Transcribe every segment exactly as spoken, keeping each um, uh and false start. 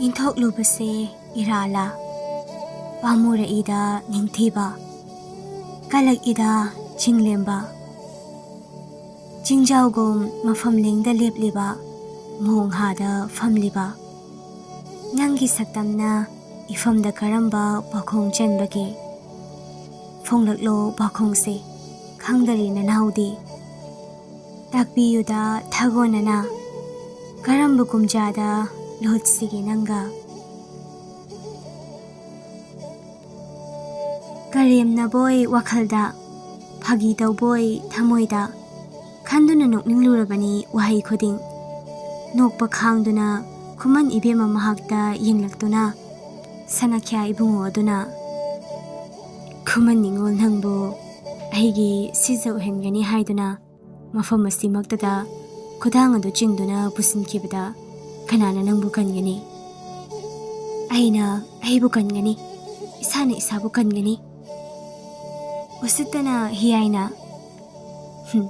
ꯏꯟꯊꯣꯛꯂꯨꯕꯁꯦ ꯏꯔꯥꯜꯂꯥ? ꯄꯥꯝꯃꯨꯔꯛꯏꯗ ꯅꯤꯡꯊꯤꯕ, ꯀꯜꯂꯛꯏꯗ ꯆꯤꯡꯂꯦꯝꯕ꯫ ꯆꯤꯡꯖꯥꯎꯒꯨꯝ ꯃꯐꯝ ꯂꯦꯡꯗ ꯂꯦꯞꯂꯤꯕ, ꯃꯣꯡꯍꯥꯗ ꯐꯝꯂꯤꯕ ꯅꯪꯒꯤ ꯁꯛꯇꯝꯅ ꯏꯐꯝꯗ ꯀꯔꯝꯕ ꯄꯥꯈꯣꯡ ꯆꯟꯕꯒꯦ? ꯐꯣꯡꯂꯛꯂꯣ ꯄꯥꯈꯣꯡꯁꯦ, ꯈꯪꯗꯔꯦ ꯅꯅꯥꯎꯗꯤ꯫ ꯇꯥꯛꯄꯤꯌꯨꯗ ꯊꯥꯒꯣꯟꯅꯅ, ꯀꯔꯝꯕ ꯀꯨꯝꯖꯥꯗ ꯂꯣꯠꯁꯤꯒꯦ ꯅꯪꯒ? ꯀꯔꯦꯝꯅꯕꯣꯏ ꯋꯥꯈꯜꯗ, ꯐꯥꯒꯤ ꯇꯧꯕꯣꯏ ꯊꯃꯣꯏꯗ, ꯈꯟꯗꯨꯅ ꯅꯣꯛꯅꯤꯡꯂꯨꯔꯕꯅꯤ ꯋꯥꯍꯩ ꯈꯨꯗꯤꯡ꯫ ꯅꯣꯛꯄ ꯈꯥꯡꯗꯨꯅ ꯈꯨꯃꯟ ꯏꯕꯦꯝꯃ ꯃꯍꯥꯛꯇ ꯌꯦꯡꯂꯛꯇꯨꯅ, ꯁꯅꯥꯈ꯭ꯌꯥ ꯏꯕꯨꯡꯉꯣ ꯑꯗꯨꯅ, "ꯈꯨꯃꯟ ꯅꯤꯉꯣꯜ, ꯅꯪꯕꯨ ꯑꯩꯒꯤ ꯁꯤꯖ ꯑꯣꯏꯍꯟꯒꯅꯤ ꯍꯥꯏꯗꯨꯅ ꯃꯐꯝ ꯑꯁꯤꯃꯛꯇꯗ ꯈꯨꯗꯥꯡ ꯑꯗꯨ ꯆꯤꯡꯗꯨꯅ ꯄꯨꯁꯤꯟꯈꯤꯕꯗ ꯀꯅꯥꯅ ꯅꯪꯕꯨ ꯀꯟꯒꯅꯤ? ꯑꯩꯅ ꯑꯩꯕꯨ ꯀꯟꯒꯅꯤ, ꯏꯁꯥꯅ ꯏꯁꯥꯕꯨ ꯀꯟꯒꯅꯤ꯫" ꯎꯁꯤꯠꯇꯅ ꯍꯤꯌꯥꯏꯅ, "ꯍꯨꯝ,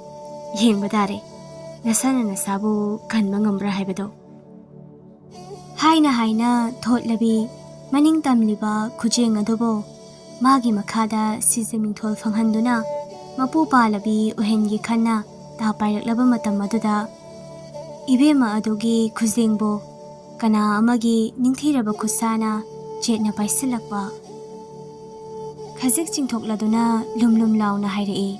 ꯌꯦꯡꯕ ꯇꯥꯔꯦ, ꯅꯁꯥꯅ ꯅꯁꯥꯕꯨ ꯀꯟꯕ ꯉꯝꯕ꯭ꯔꯥ ꯍꯥꯏꯕꯗꯣ꯫" ꯍꯥꯏꯅ ꯍꯥꯏꯅ ꯊꯣꯠꯂꯕꯤ ꯃꯅꯤꯡ ꯇꯝꯂꯤꯕ ꯈꯨꯖꯦꯡ ꯑꯗꯨꯕꯨ ꯃꯥꯒꯤ ꯃꯈꯥꯗ ꯁꯤꯖ ꯃꯤꯡꯊꯣꯜ ꯐꯪꯍꯟꯗꯨꯅ ꯃꯄꯨ ꯄꯥꯜꯂꯕꯤ ꯎꯍꯦꯟꯒꯤ ꯈꯟꯅ ꯇꯥ ꯄꯥꯏꯔꯛꯂꯕ ꯃꯇꯝ ꯑꯗꯨꯗ, ꯏꯕꯦꯝꯃ ꯑꯗꯨꯒꯤ ꯈꯨꯖꯦꯡꯕꯨ ꯀꯅꯥ ꯑꯃꯒꯤ ꯅꯤꯡꯊꯤꯔꯕ ꯈꯨꯠꯁꯥꯅ ꯆꯦꯠꯅ ꯄꯥꯏꯁꯤꯜꯂꯛꯄ꯫ ꯈꯖꯤꯛ ꯆꯤꯡꯊꯣꯛꯂꯗꯨꯅ ꯂꯨꯝ ꯂꯨꯝ ꯂꯥꯎꯅ ꯍꯥꯏꯔꯛꯏ,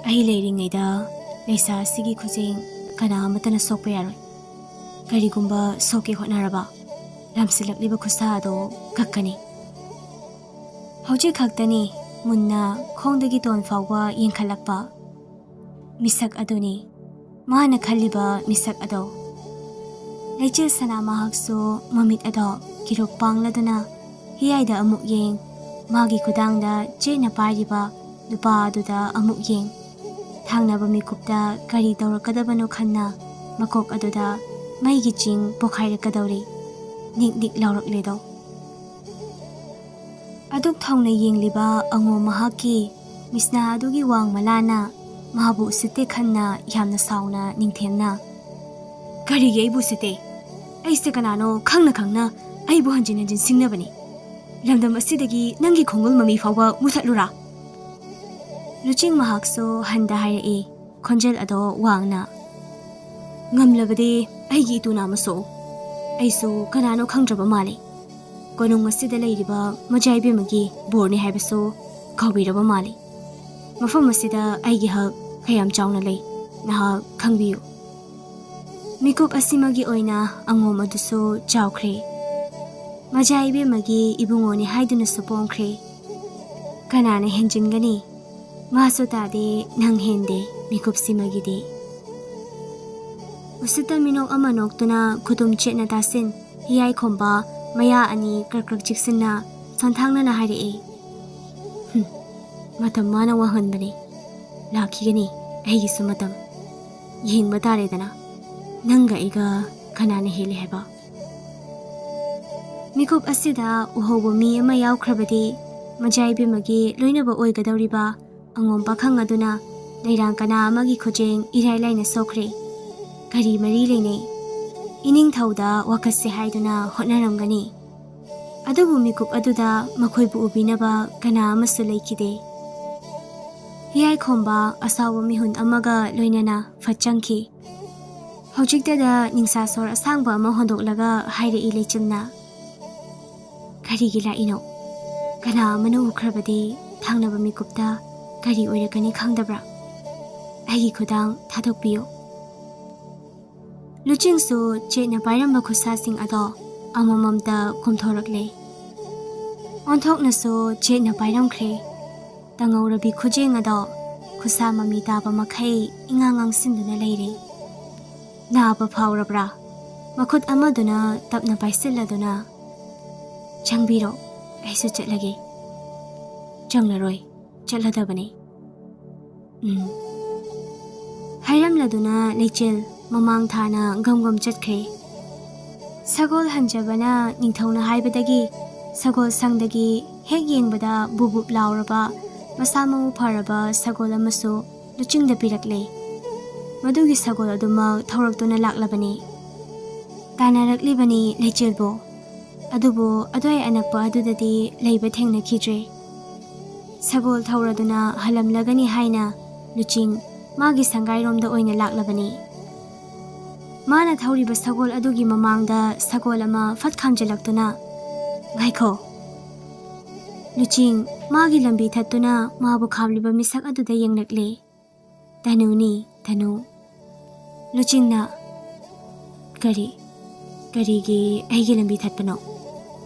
"ꯑꯩ ꯂꯩꯔꯤꯉꯩꯗ ꯂꯩꯁꯥ ꯑꯁꯤꯒꯤ ꯈꯨꯖꯦꯡ ꯀꯅꯥ ꯑꯃꯠꯇꯅ ꯁꯣꯛꯄ ꯌꯥꯔꯣꯏ꯫ ꯀꯔꯤꯒꯨꯝꯕ ꯁꯣꯛꯀꯦ ꯍꯣꯠꯅꯔꯕ, ꯂꯥꯝꯁꯤꯜꯂꯛꯂꯤꯕ ꯈꯨꯠꯁꯥ ꯑꯗꯣ ꯀꯛꯀꯅꯤ꯫" ꯍꯧꯖꯤꯛ ꯈꯛꯇꯅꯤ ꯃꯨꯟꯅ ꯈꯣꯡꯗꯒꯤ ꯇꯣꯟ ꯐꯥꯎꯕ ꯌꯦꯡꯈꯠꯂꯛꯄ꯫ ꯃꯤꯁꯛ ꯑꯗꯨꯅꯤ ꯃꯥꯅ ꯈꯜꯂꯤꯕ ꯃꯤꯁꯛ ꯑꯗꯣ꯫ ꯂꯩꯆꯤꯜ ꯁꯅꯥ ꯃꯍꯥꯛꯁꯨ ꯃꯃꯤꯠ ꯑꯗꯣ ꯀꯤꯔꯨꯛ ꯄꯥꯡꯂꯗꯨꯅ ꯍꯤꯌꯥꯏꯗ ꯑꯃꯨꯛ ꯌꯦꯡ, ꯃꯥꯒꯤ ꯈꯨꯗꯥꯡꯗ ꯆꯦꯠꯅ ꯄꯥꯏꯔꯤꯕ ꯅꯨꯄꯥ ꯑꯗꯨꯗ ꯑꯃꯨꯛ ꯌꯦꯡ꯫ ꯊꯥꯡꯅꯕ ꯃꯤꯀꯨꯞꯇ ꯀꯔꯤ ꯇꯧꯔꯛꯀꯗꯕꯅꯣ ꯈꯟꯅ ꯃꯀꯣꯛ ꯑꯗꯨꯗ ꯃꯩꯒꯤ ꯆꯤꯡ ꯄꯣꯈꯥꯏꯔꯛꯀꯗꯧꯔꯤ꯫ ꯅꯤꯛ ꯅꯤꯛ ꯂꯥꯎꯔꯛꯂꯦꯗꯣ꯫ ꯑꯗꯨꯛ ꯊꯧꯅ ꯌꯦꯡꯂꯤꯕ ꯑꯉꯣꯝ ꯃꯍꯥꯛꯀꯤ ꯃꯤꯁꯅꯥ ꯑꯗꯨꯒꯤ ꯋꯥꯡ ꯃꯂꯥꯅ ꯃꯥꯕꯨ ꯎꯁꯤꯠꯇꯦ ꯈꯟꯅ ꯌꯥꯝꯅ ꯁꯥꯎꯅ ꯅꯤꯡꯊꯦꯝꯅ, "ꯀꯔꯤꯒꯤ ꯑꯩꯕꯨ ꯎꯁꯤꯠꯇꯦ? ꯑꯩꯁꯦ ꯀꯅꯥꯅꯣ ꯈꯪꯅ ꯈꯪꯅ ꯑꯩꯕꯨ ꯍꯟꯖꯤꯟ ꯍꯟꯖꯤꯟ ꯁꯤꯡꯅꯕꯅꯤ꯫ ꯂꯝꯗꯝ ꯑꯁꯤꯗꯒꯤ ꯅꯪꯒꯤ ꯈꯣꯡꯒꯨꯜ ꯃꯃꯤ ꯐꯥꯎꯕ ꯃꯨꯊꯠꯂꯨꯔꯥ?" ꯂꯨꯆꯤꯡ ꯃꯍꯥꯛꯁꯨ ꯍꯟꯗ ꯍꯥꯏꯔꯛꯏ, ꯈꯣꯟꯖꯦꯜ ꯑꯗꯣ ꯋꯥꯡꯅ꯫ "ꯉꯝꯂꯕꯗꯤ ꯑꯩꯒꯤ ꯏꯇꯨ ꯅꯥꯝꯃꯁꯨ꯫ ꯑꯩꯁꯨ ꯀꯅꯥꯅꯣ ꯈꯪꯗ꯭ꯔꯕ ꯃꯥꯜꯂꯤ꯫ ꯀꯣꯅꯨꯡ ꯑꯁꯤꯗ ꯂꯩꯔꯤꯕ ꯃꯖꯥ ꯏꯕꯦꯝꯃꯒꯤ ꯕꯣꯔꯅꯤ ꯍꯥꯏꯕꯁꯨ ꯀꯥꯎꯕꯤꯔꯕ ꯃꯥꯜꯂꯤ꯫ ꯃꯐꯝ ꯑꯁꯤꯗ ꯑꯩꯒꯤ ꯍꯛ ꯀꯌꯥꯝ ꯆꯥꯎꯅ ꯂꯩ, ꯅꯍꯥꯛ ꯈꯪꯕꯤꯌꯨ꯫" ꯃꯤꯀꯨꯞ ꯑꯁꯤꯃꯒꯤ ꯑꯣꯏꯅ ꯑꯉꯣꯝ ꯑꯗꯨꯁꯨ ꯆꯥꯎꯈ꯭ꯔꯦ꯫ ꯃꯖꯥ ꯏꯕꯦꯝꯃꯒꯤ ꯏꯕꯨꯡꯉꯣꯅꯤ ꯍꯥꯏꯗꯨꯅꯁꯨ ꯄꯣꯡꯈ꯭ꯔꯦ꯫ ꯀꯅꯥꯅ ꯍꯦꯟꯖꯤꯟꯒꯅꯤ? ꯃꯥꯁꯨ ꯇꯥꯗꯦ, ꯅꯪ ꯍꯦꯟꯗꯦ, ꯃꯤꯀꯨꯞꯁꯤꯃꯒꯤꯗꯤ꯫ ꯎꯁꯤꯠꯇ ꯃꯤꯅꯣꯛ ꯑꯃ ꯅꯣꯛꯇꯨꯅ ꯈꯨꯇꯨꯝ ꯆꯦꯠꯅ ꯇꯥꯁꯤꯟ, ꯍꯤꯌꯥꯏ ꯈꯣꯝꯕ ꯃꯌꯥ ꯑꯅꯤ ꯀ꯭ꯔꯛ ꯀ꯭ꯔꯛ ꯆꯤꯛꯁꯤꯟꯅ ꯁꯣꯟꯊꯥꯡꯅꯅ ꯍꯥꯏꯔꯛꯏ, "ꯍꯨꯝ, ꯃꯇꯝ ꯃꯥꯅ ꯋꯥꯡꯍꯟꯕꯅꯤ꯫ ꯂꯥꯛꯈꯤꯒꯅꯤ ꯑꯩꯒꯤꯁꯨ ꯃꯇꯝ꯫ ꯌꯦꯡꯕ ꯇꯥꯔꯦꯗꯅ, ꯅꯪꯒ ꯑꯩꯒ ꯀꯅꯥꯅ ꯍꯦꯜꯂꯤ ꯍꯥꯏꯕ?" ꯃꯤꯀꯨꯞ ꯑꯁꯤꯗ ꯎꯍꯧꯕ ꯃꯤ ꯑꯃ ꯌꯥꯎꯈ꯭ꯔꯕꯗꯤ ꯃꯖꯥ ꯏꯕꯦꯝꯃꯒꯤ ꯂꯣꯏꯅꯕ ꯑꯣꯏꯒꯗꯧꯔꯤꯕ ꯑꯉꯣꯝ ꯄꯥꯈꯪ ꯑꯗꯨꯅ ꯂꯩꯔꯥꯡ ꯀꯅꯥ ꯑꯃꯒꯤ ꯈꯨꯖꯦꯡ ꯏꯔꯥꯏ ꯂꯥꯏꯅ ꯁꯣꯛꯈ꯭ꯔꯦ꯫ ꯀꯔꯤ ꯃꯔꯤ ꯂꯩꯅꯩ? ꯏꯅꯤꯡꯊꯧꯗ ꯋꯥꯀꯠꯁꯦ ꯍꯥꯏꯗꯨꯅ ꯍꯣꯠꯅꯔꯝꯒꯅꯤ꯫ ꯑꯗꯨꯕꯨ ꯃꯤꯀꯨꯞ ꯑꯗꯨꯗ ꯃꯈꯣꯏꯕꯨ ꯎꯕꯤꯅꯕ ꯀꯅꯥ ꯑꯃꯁꯨ ꯂꯩꯈꯤꯗꯦ꯫ ꯍꯤꯌꯥꯏꯈꯣꯝꯕ ꯑꯁꯥꯎꯕ ꯃꯤꯍꯨꯟ ꯑꯃꯒ ꯂꯣꯏꯅꯅ ꯐꯠ ꯆꯪꯈꯤ꯫ ꯍꯧꯖꯤꯛꯇꯗ ꯅꯤꯡꯁꯥ ꯁꯣꯔ ꯑꯁꯥꯡꯕ ꯑꯃ ꯍꯣꯟꯗꯣꯛꯂꯒ ꯍꯥꯏꯔꯛꯏ ꯂꯩꯆꯤꯜꯅ, "ꯀꯔꯤꯒꯤ ꯂꯥꯛꯏꯅꯣ? ꯀꯅꯥ ꯑꯃꯅ ꯎꯈ꯭ꯔꯕꯗꯤ ꯊꯪꯅꯕ ꯃꯤꯀꯨꯞꯇ ꯀꯔꯤ ꯑꯣꯏꯔꯛꯀꯅꯤ ꯈꯪꯗꯕ꯭ꯔꯥ? ꯑꯩꯒꯤ ꯈꯨꯗꯥꯡ ꯊꯥꯗꯣꯛꯄꯤꯌꯨ꯫" ꯂꯨꯆꯤꯡꯁꯨ ꯆꯦꯠꯅ ꯄꯥꯏꯔꯝꯕ ꯈꯨꯠꯁꯥꯁꯤꯡ ꯑꯗꯣ ꯑꯃꯃꯝꯇ ꯀꯨꯝꯊꯣꯔꯛꯂꯦ꯫ ꯑꯣꯟꯊꯣꯛꯅꯁꯨ ꯆꯦꯠꯅ ꯄꯥꯏꯔꯝꯈ꯭ꯔꯦ꯫ ꯇꯪꯍꯧꯔꯕꯤ ꯈꯨꯖꯦꯡ ꯑꯗꯣ ꯈꯨꯠꯁꯥ ꯃꯃꯤ ꯇꯥꯕ ꯃꯈꯩ ꯏꯉꯥꯡ ꯉꯥꯡꯁꯤꯟꯗꯨꯅ ꯂꯩꯔꯦ꯫ ꯅꯥꯕ ꯐꯥꯎꯔꯕ꯭ꯔꯥ? ꯃꯈꯨꯠ ꯑꯃꯗꯨꯅ ꯇꯞꯅ ꯄꯥꯏꯁꯤꯜꯂꯗꯨꯅ, "ꯆꯪꯕꯤꯔꯣ, ꯑꯩꯁꯨ ꯆꯠꯂꯒꯦ꯫" "ꯆꯪꯂꯔꯣꯏ, ꯆꯠꯂꯗꯕꯅꯤ꯫" ꯎꯝ꯫ ꯍꯥꯏꯔꯝꯂꯗꯨꯅ ꯂꯩꯆꯤꯜ ꯃꯃꯥꯡ ꯊꯥꯅ ꯒꯝ ꯒꯝ ꯆꯠꯈ꯭ꯔꯦ꯫ ꯁꯒꯣꯜ ꯍꯟꯖꯕꯅ ꯅꯤꯡꯊꯧꯅ ꯍꯥꯏꯕꯗꯒꯤ ꯁꯒꯣꯜ ꯁꯪꯗꯒꯤ ꯍꯦꯛ ꯌꯦꯡꯕꯗ ꯕꯨꯞ ꯕꯨꯞ ꯂꯥꯎꯔꯕ, ꯃꯁꯥ ꯃꯎ ꯐꯔꯕ ꯁꯒꯣꯜ ꯑꯃꯁꯨ ꯂꯨꯆꯤꯡꯗ ꯄꯤꯔꯛꯂꯦ꯫ ꯃꯗꯨꯒꯤ ꯁꯒꯣꯜ ꯑꯗꯨꯃꯛ ꯊꯧꯔꯛꯇꯨꯅ ꯂꯥꯛꯂꯕꯅꯤ꯫ ꯇꯥꯟꯅꯔꯛꯂꯤꯕꯅꯤ ꯂꯩꯆꯤꯜꯕꯨ꯫ ꯑꯗꯨꯕꯨ ꯑꯗꯨꯋꯥꯏ ꯑꯅꯛꯄ ꯑꯗꯨꯗꯗꯤ ꯂꯩꯕ ꯊꯦꯡꯅꯈꯤꯗ꯭ꯔꯦ꯫ ꯁꯒꯣꯜ ꯊꯧꯔꯗꯨꯅ ꯍꯜꯂꯝꯂꯒꯅꯤ ꯍꯥꯏꯅ ꯂꯨꯆꯤꯡ ꯃꯥꯒꯤ ꯁꯪꯒꯥꯏꯔꯣꯝꯗ ꯑꯣꯏꯅ ꯂꯥꯛꯂꯕꯅꯤ꯫ ꯃꯥꯅ ꯊꯧꯔꯤꯕ ꯁꯒꯣꯜ ꯑꯗꯨꯒꯤ ꯃꯃꯥꯡꯗ ꯁꯒꯣꯜ ꯑꯃ ꯐꯠ ꯈꯥꯝꯖꯤꯜꯂꯛꯇꯨꯅ, "ꯉꯥꯏꯈꯣ!" ꯂꯨꯆꯤꯡ ꯃꯥꯒꯤ ꯂꯝꯕꯤ ꯊꯠꯇꯨꯅ ꯃꯥꯕꯨ ꯈꯥꯝꯂꯤꯕ ꯃꯤꯁꯛ ꯑꯗꯨꯗ ꯌꯦꯡꯂꯛꯂꯦ꯫ "ꯇꯅꯨꯅꯤ, ꯇꯅꯨ꯫" ꯂꯨꯆꯤꯡꯅ, "ꯀꯔꯤ, ꯀꯔꯤꯒꯤ ꯑꯩꯒꯤ ꯂꯝꯕꯤ ꯊꯠꯄꯅꯣ?"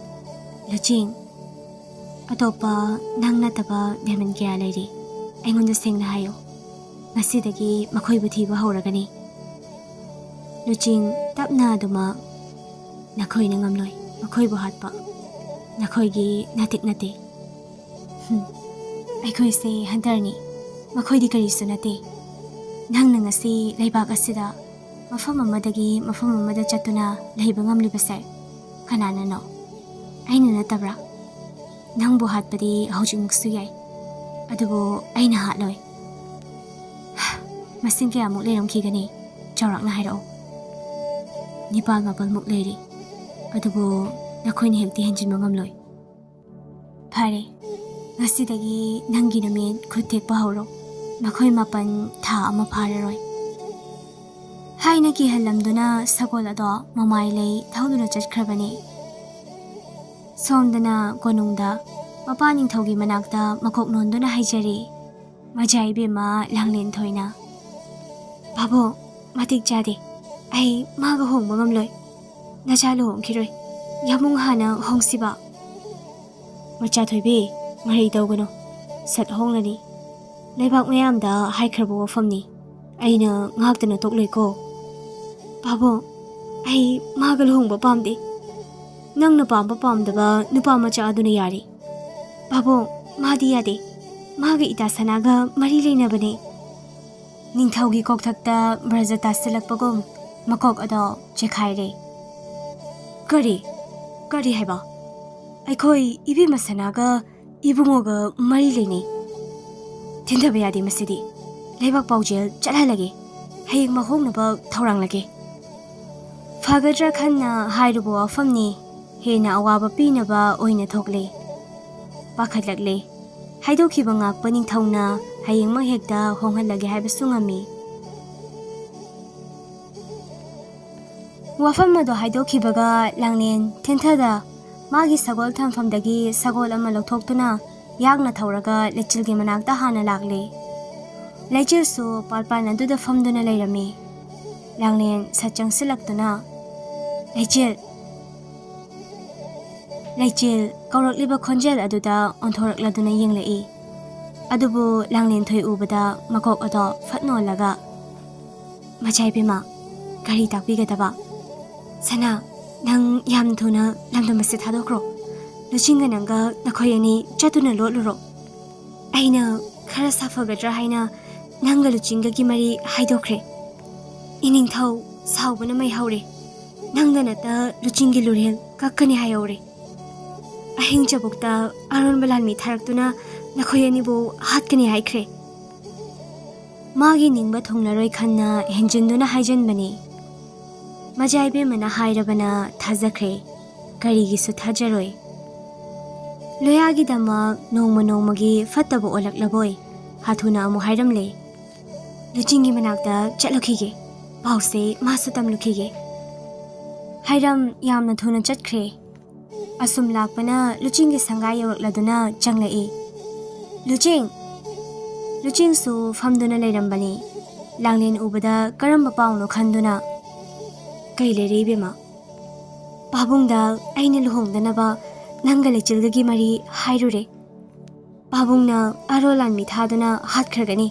ꯂꯨꯆꯤꯡ, "ꯑꯇꯣꯞꯄ ꯅꯪ ꯅꯠꯇꯕ ꯗꯥꯏꯃꯟ ꯀꯌꯥ ꯂꯩꯔꯤ꯫ ꯑꯩꯉꯣꯟꯗ ꯁꯦꯡꯅ ꯍꯥꯏꯌꯨ꯫ ꯉꯁꯤꯗꯒꯤ ꯃꯈꯣꯏꯕꯨ ꯊꯤꯕ ꯍꯧꯔꯒꯅꯤ꯫" ꯂꯨꯆꯤꯡ, ꯇꯞꯅ ꯑꯗꯨꯃꯛ, "ꯅꯈꯣꯏꯅ ꯉꯝꯂꯣꯏ ꯃꯈꯣꯏꯕꯨ ꯍꯥꯠꯄ꯫ ꯅꯈꯣꯏꯒꯤ ꯅꯥꯇꯤꯛ ꯅꯠꯇꯦ꯫" "ꯍꯨꯝ, ꯑꯩꯈꯣꯏꯁꯦ ꯍꯟꯇꯔꯅꯤ, ꯃꯈꯣꯏꯗꯤ ꯀꯔꯤꯁꯨ ꯅꯠꯇꯦ꯫ ꯅꯪꯅ ꯉꯁꯤ ꯂꯩꯕꯥꯛ ꯑꯁꯤꯗ ꯃꯐꯝ ꯑꯃꯗꯒꯤ ꯃꯐꯝ ꯑꯃꯗ ꯆꯠꯇꯨꯅ ꯂꯩꯕ ꯉꯝꯂꯤꯕꯁꯦ ꯀꯅꯥꯅꯅꯣ? ꯑꯩꯅ ꯅꯠꯇꯕ꯭ꯔꯥ? ꯅꯪꯕꯨ ꯍꯥꯠꯄꯗꯤ ꯍꯧꯖꯤꯛꯃꯛꯁꯨ ꯌꯥꯏ, ꯑꯗꯨꯕꯨ ꯑꯩꯅ ꯍꯥꯠꯂꯣꯏ꯫" "ꯃꯁꯤꯡ ꯀꯌꯥꯃꯨꯛ ꯂꯩꯔꯝꯈꯤꯒꯅꯤ? ꯆꯥꯎꯔꯥꯛꯅ ꯍꯥꯏꯔꯛꯑꯣ꯫" "ꯅꯤꯄꯥꯜ ꯃꯥꯄꯜꯃꯨꯛ ꯂꯩꯔꯤ, ꯑꯗꯨꯕꯨ ꯅꯈꯣꯏꯅ ꯍꯦꯛꯇ ꯍꯦꯟꯖꯤꯟꯕ ꯉꯝꯂꯣꯏ꯫" "ꯐꯔꯦ, ꯉꯁꯤꯗꯒꯤ ꯅꯪꯒꯤ ꯅꯨꯃꯤꯠ ꯈꯨꯠ ꯊꯦꯛꯄ ꯍꯧꯔꯣ꯫ ꯃꯈꯣꯏ ꯃꯥꯄꯜ ꯊꯥ ꯑꯃ ꯐꯥꯔꯔꯣꯏ꯫" ꯍꯥꯏꯅ ꯀꯤꯍꯜꯂꯝꯗꯨꯅ ꯁꯒꯣꯜ ꯑꯗꯣ ꯃꯃꯥꯏ ꯂꯩ ꯊꯧꯗꯨꯅ ꯆꯠꯈ꯭ꯔꯕꯅꯤ꯫ ꯁꯣꯝꯗꯅ ꯀꯣꯅꯨꯡꯗ ꯃꯄꯥ ꯅꯤꯡꯊꯧꯒꯤ ꯃꯅꯥꯛꯇ ꯃꯀꯣꯛ ꯅꯣꯟꯗꯨꯅ ꯍꯥꯏꯖꯔꯤ ꯃꯖꯥ ꯏꯕꯦꯝꯃ ꯂꯥꯡꯂꯦꯟ ꯊꯣꯏꯅ, "ꯄꯥꯕꯨꯡ, ꯃꯇꯤꯛ ꯆꯥꯗꯦ꯫ ꯑꯩ ꯃꯥꯒ ꯍꯣꯡꯕ ꯉꯝꯂꯣꯏ꯫ ꯅꯆꯥ ꯂꯨꯍꯣꯡꯈꯤꯔꯣꯏ꯫ ꯌꯥꯃꯨꯡ ꯍꯥꯟꯅ ꯍꯣꯡꯁꯤꯕ꯫" "ꯃꯆꯥ ꯊꯣꯏꯕꯤ, ꯃꯔꯩ ꯇꯧꯒꯅꯨ꯫ ꯁꯠ ꯍꯣꯡꯂꯅꯤ꯫ ꯂꯩꯕꯥꯛ ꯃꯌꯥꯝꯗ ꯍꯥꯏꯈ꯭ꯔꯕ ꯋꯥꯐꯝꯅꯤ꯫ ꯑꯩꯅ ꯉꯥꯛꯇꯅ ꯇꯣꯛꯂꯣꯏꯀꯣ꯫" "ꯄꯥꯕꯨꯡ, ꯑꯩ ꯃꯥꯒ ꯂꯨꯍꯣꯡꯕ ꯄꯥꯝꯗꯦ꯫ ꯅꯪꯅ ꯄꯥꯝꯕ ꯄꯥꯝꯗꯕ ꯅꯨꯄꯥ ꯃꯆꯥ ꯑꯗꯨꯅ ꯌꯥꯔꯦ꯫ ꯄꯥꯕꯨꯡ, ꯃꯥꯗꯤ ꯌꯥꯗꯦ꯫ ꯃꯥꯒ ꯏꯇꯥ ꯁꯅꯥꯒ ꯃꯔꯤ ꯂꯩꯅꯕꯅꯦ꯫" ꯅꯤꯡꯊꯧꯒꯤ ꯀꯣꯛꯊꯛꯇ ꯕ꯭ꯔꯖ ꯇꯥꯁꯤꯜꯂꯛꯄꯒꯨꯝ ꯃꯀꯣꯛ ꯑꯗꯣ ꯆꯦꯈꯥꯏꯔꯦ꯫ "ꯀꯔꯤ? ꯀꯔꯤ ꯍꯥꯏꯕ? ꯑꯩꯈꯣꯏ ꯏꯕꯦꯝꯃ ꯁꯅꯥꯒ ꯏꯕꯨꯡꯉꯣꯒ ꯃꯔꯤ ꯂꯩꯅꯩ꯫ ꯊꯤꯟꯊꯕ ꯌꯥꯗꯦ ꯃꯁꯤꯗꯤ꯫ ꯂꯩꯕꯥꯛ ꯄꯥꯎꯖꯦꯜ ꯆꯠꯍꯜꯂꯒꯦ꯫ ꯍꯌꯦꯡ ꯃꯍꯣꯡꯅꯕ ꯊꯧꯔꯥꯡꯂꯒꯦ꯫" ꯐꯒꯗ꯭ꯔꯥ ꯈꯟꯅ ꯍꯥꯏꯔꯨꯕ ꯋꯥꯐꯝꯅꯤ ꯍꯦꯟꯅ ꯑꯋꯥꯕ ꯄꯤꯅꯕ ꯑꯣꯏꯅ ꯊꯣꯛꯂꯦ꯫ ꯄꯥꯈꯠꯂꯛꯂꯦ꯫ ꯍꯥꯏꯗꯣꯛꯈꯤꯕ ꯉꯥꯛꯄ ꯅꯤꯡꯊꯧꯅ ꯍꯌꯦꯡꯃꯛ ꯍꯦꯛꯇ ꯍꯣꯡꯍꯜꯂꯒꯦ ꯍꯥꯏꯕꯁꯨ ꯉꯝꯃꯤ꯫ ꯋꯥꯐꯝ ꯑꯗꯨ ꯍꯥꯏꯗꯣꯛꯈꯤꯕꯒ ꯂꯥꯡꯂꯦꯟ ꯊꯦꯟꯊꯗ ꯃꯥꯒꯤ ꯁꯒꯣꯜ ꯊꯝꯐꯝꯗꯒꯤ ꯁꯒꯣꯜ ꯑꯃ ꯂꯧꯊꯣꯛꯇꯨꯅ ꯌꯥꯡꯅ ꯊꯧꯔꯒ ꯂꯩꯆꯤꯜꯒꯤ ꯃꯅꯥꯛꯇ ꯍꯥꯟꯅ ꯂꯥꯛꯂꯦ꯫ ꯂꯩꯆꯤꯜꯁꯨ ꯄꯥꯜꯄꯥꯟ ꯑꯗꯨꯗ ꯐꯝꯗꯨꯅ ꯂꯩꯔꯝꯃꯤ꯫ ꯂꯥꯡꯂꯦꯟ ꯁꯠ ꯆꯪꯁꯤꯜꯂꯛꯇꯨꯅ, "ꯂꯩꯆꯤꯜ!" ꯂꯩꯆꯤꯜ ꯀꯧꯔꯛꯂꯤꯕ ꯈꯣꯟꯖꯦꯜ ꯑꯗꯨꯗ ꯑꯣꯟꯊꯣꯔꯛꯂꯗꯨꯅ ꯌꯦꯡꯂꯛꯏ꯫ ꯑꯗꯨꯕꯨ ꯂꯥꯡꯂꯦꯟꯊꯣꯏ ꯎꯕꯗ ꯃꯀꯣꯛ ꯑꯗꯣ ꯐꯠ ꯅꯣꯜꯂꯒ, "ꯃꯆꯥ ꯏꯕꯦꯝꯃ, ꯀꯔꯤ ꯇꯥꯛꯄꯤꯒꯗꯕ?" "ꯁꯅꯥ, ꯅꯪ ꯌꯥꯝ ꯊꯨꯅ ꯂꯝꯗꯝ ꯑꯁꯤ ꯊꯥꯗꯣꯛꯈ꯭ꯔꯣ꯫ ꯂꯨꯆꯤꯡꯒ ꯅꯪꯒ ꯅꯈꯣꯏ ꯑꯅꯤ ꯆꯠꯇꯨꯅ ꯂꯣꯠꯂꯨꯔꯣ꯫ ꯑꯩꯅ ꯈꯔ ꯁꯥꯐꯒꯗ꯭ꯔꯥ ꯍꯥꯏꯅ ꯅꯪꯒ ꯂꯨꯆꯤꯡꯒꯒꯤ ꯃꯔꯤ ꯍꯥꯏꯗꯣꯛꯈ꯭ꯔꯦ꯫ ꯏꯅꯤꯡꯊꯧ ꯁꯥꯎꯕꯅ ꯃꯩ ꯍꯧꯔꯦ꯫ ꯅꯪꯗ ꯅꯠꯇ ꯂꯨꯆꯤꯡꯒꯤ ꯂꯨꯔꯦꯜ ꯀꯛꯀꯅꯤ ꯍꯥꯏꯍꯧꯔꯦ꯫ ꯑꯍꯤꯡ ꯆꯕꯨꯛꯇ ꯑꯔꯣꯟꯕ ꯂꯥꯟꯃꯤ ꯊꯥꯔꯛꯇꯨꯅ ꯅꯈꯣꯏ ꯑꯅꯤꯕꯨ ꯍꯥꯠꯀꯅꯤ ꯍꯥꯏꯈ꯭ꯔꯦ꯫" ꯃꯥꯒꯤ ꯅꯤꯡꯕ ꯊꯨꯡꯂꯔꯣꯏ ꯈꯟꯅ ꯍꯦꯟꯖꯤꯟꯗꯨꯅ ꯍꯥꯏꯖꯟꯕꯅꯤ꯫ ꯃꯆꯥ ꯏꯕꯦꯝꯃꯅ ꯍꯥꯏꯔꯕꯅ ꯊꯥꯖꯈ꯭ꯔꯦ꯫ ꯀꯔꯤꯒꯤꯁꯨ ꯊꯥꯖꯔꯣꯏ꯫ ꯂꯣꯌꯥꯒꯤꯗꯃꯛ ꯅꯣꯡꯃ ꯅꯣꯡꯃꯒꯤ ꯐꯠꯇꯕ ꯑꯣꯜꯂꯛꯂꯕꯣꯏ ꯍꯥꯊꯨꯅ ꯑꯃꯨꯛ ꯍꯥꯏꯔꯝꯂꯦ꯫ "ꯂꯨꯆꯤꯡꯒꯤ ꯃꯅꯥꯛꯇ ꯆꯠꯂꯨꯈꯤꯒꯦ꯫ ꯄꯥꯎꯁꯦ ꯃꯥꯁꯨ ꯇꯝꯂꯨꯈꯤꯒꯦ꯫" ꯍꯥꯏꯔꯝ ꯌꯥꯝꯅ ꯊꯨꯅ ꯆꯠꯈ꯭ꯔꯦ꯫ ꯑꯁꯨꯝ ꯂꯥꯛꯄꯅ ꯂꯨꯆꯤꯡꯒꯤ ꯁꯪꯒꯥꯏ ꯌꯧꯔꯛꯂꯗꯨꯅ ꯆꯪꯂꯛꯏ꯫ "ꯂꯨꯆꯤꯡ!" ꯂꯨꯆꯤꯡꯁꯨ ꯐꯝꯗꯨꯅ ꯂꯩꯔꯝꯕꯅꯤ꯫ ꯂꯥꯡꯂꯦꯟ ꯎꯕꯗ ꯀꯔꯝꯕ ꯄꯥꯎꯅꯣ ꯈꯟꯗꯨꯅ, "ꯀꯩ ꯂꯩꯔꯦ ꯏꯕꯦꯝꯃ?" "ꯄꯥꯕꯨꯡꯗ ꯑꯩꯅ ꯂꯨꯍꯣꯡꯗꯅꯕ ꯅꯪꯒ ꯂꯩꯆꯤꯜꯒꯒꯤ ꯃꯔꯤ ꯍꯥꯏꯔꯨꯔꯦ꯫ ꯄꯥꯕꯨꯡꯅ ꯑꯔꯣ ꯂꯥꯟꯃꯤ ꯊꯥꯗꯨꯅ ꯍꯥꯠꯈ꯭ꯔꯒꯅꯤ꯫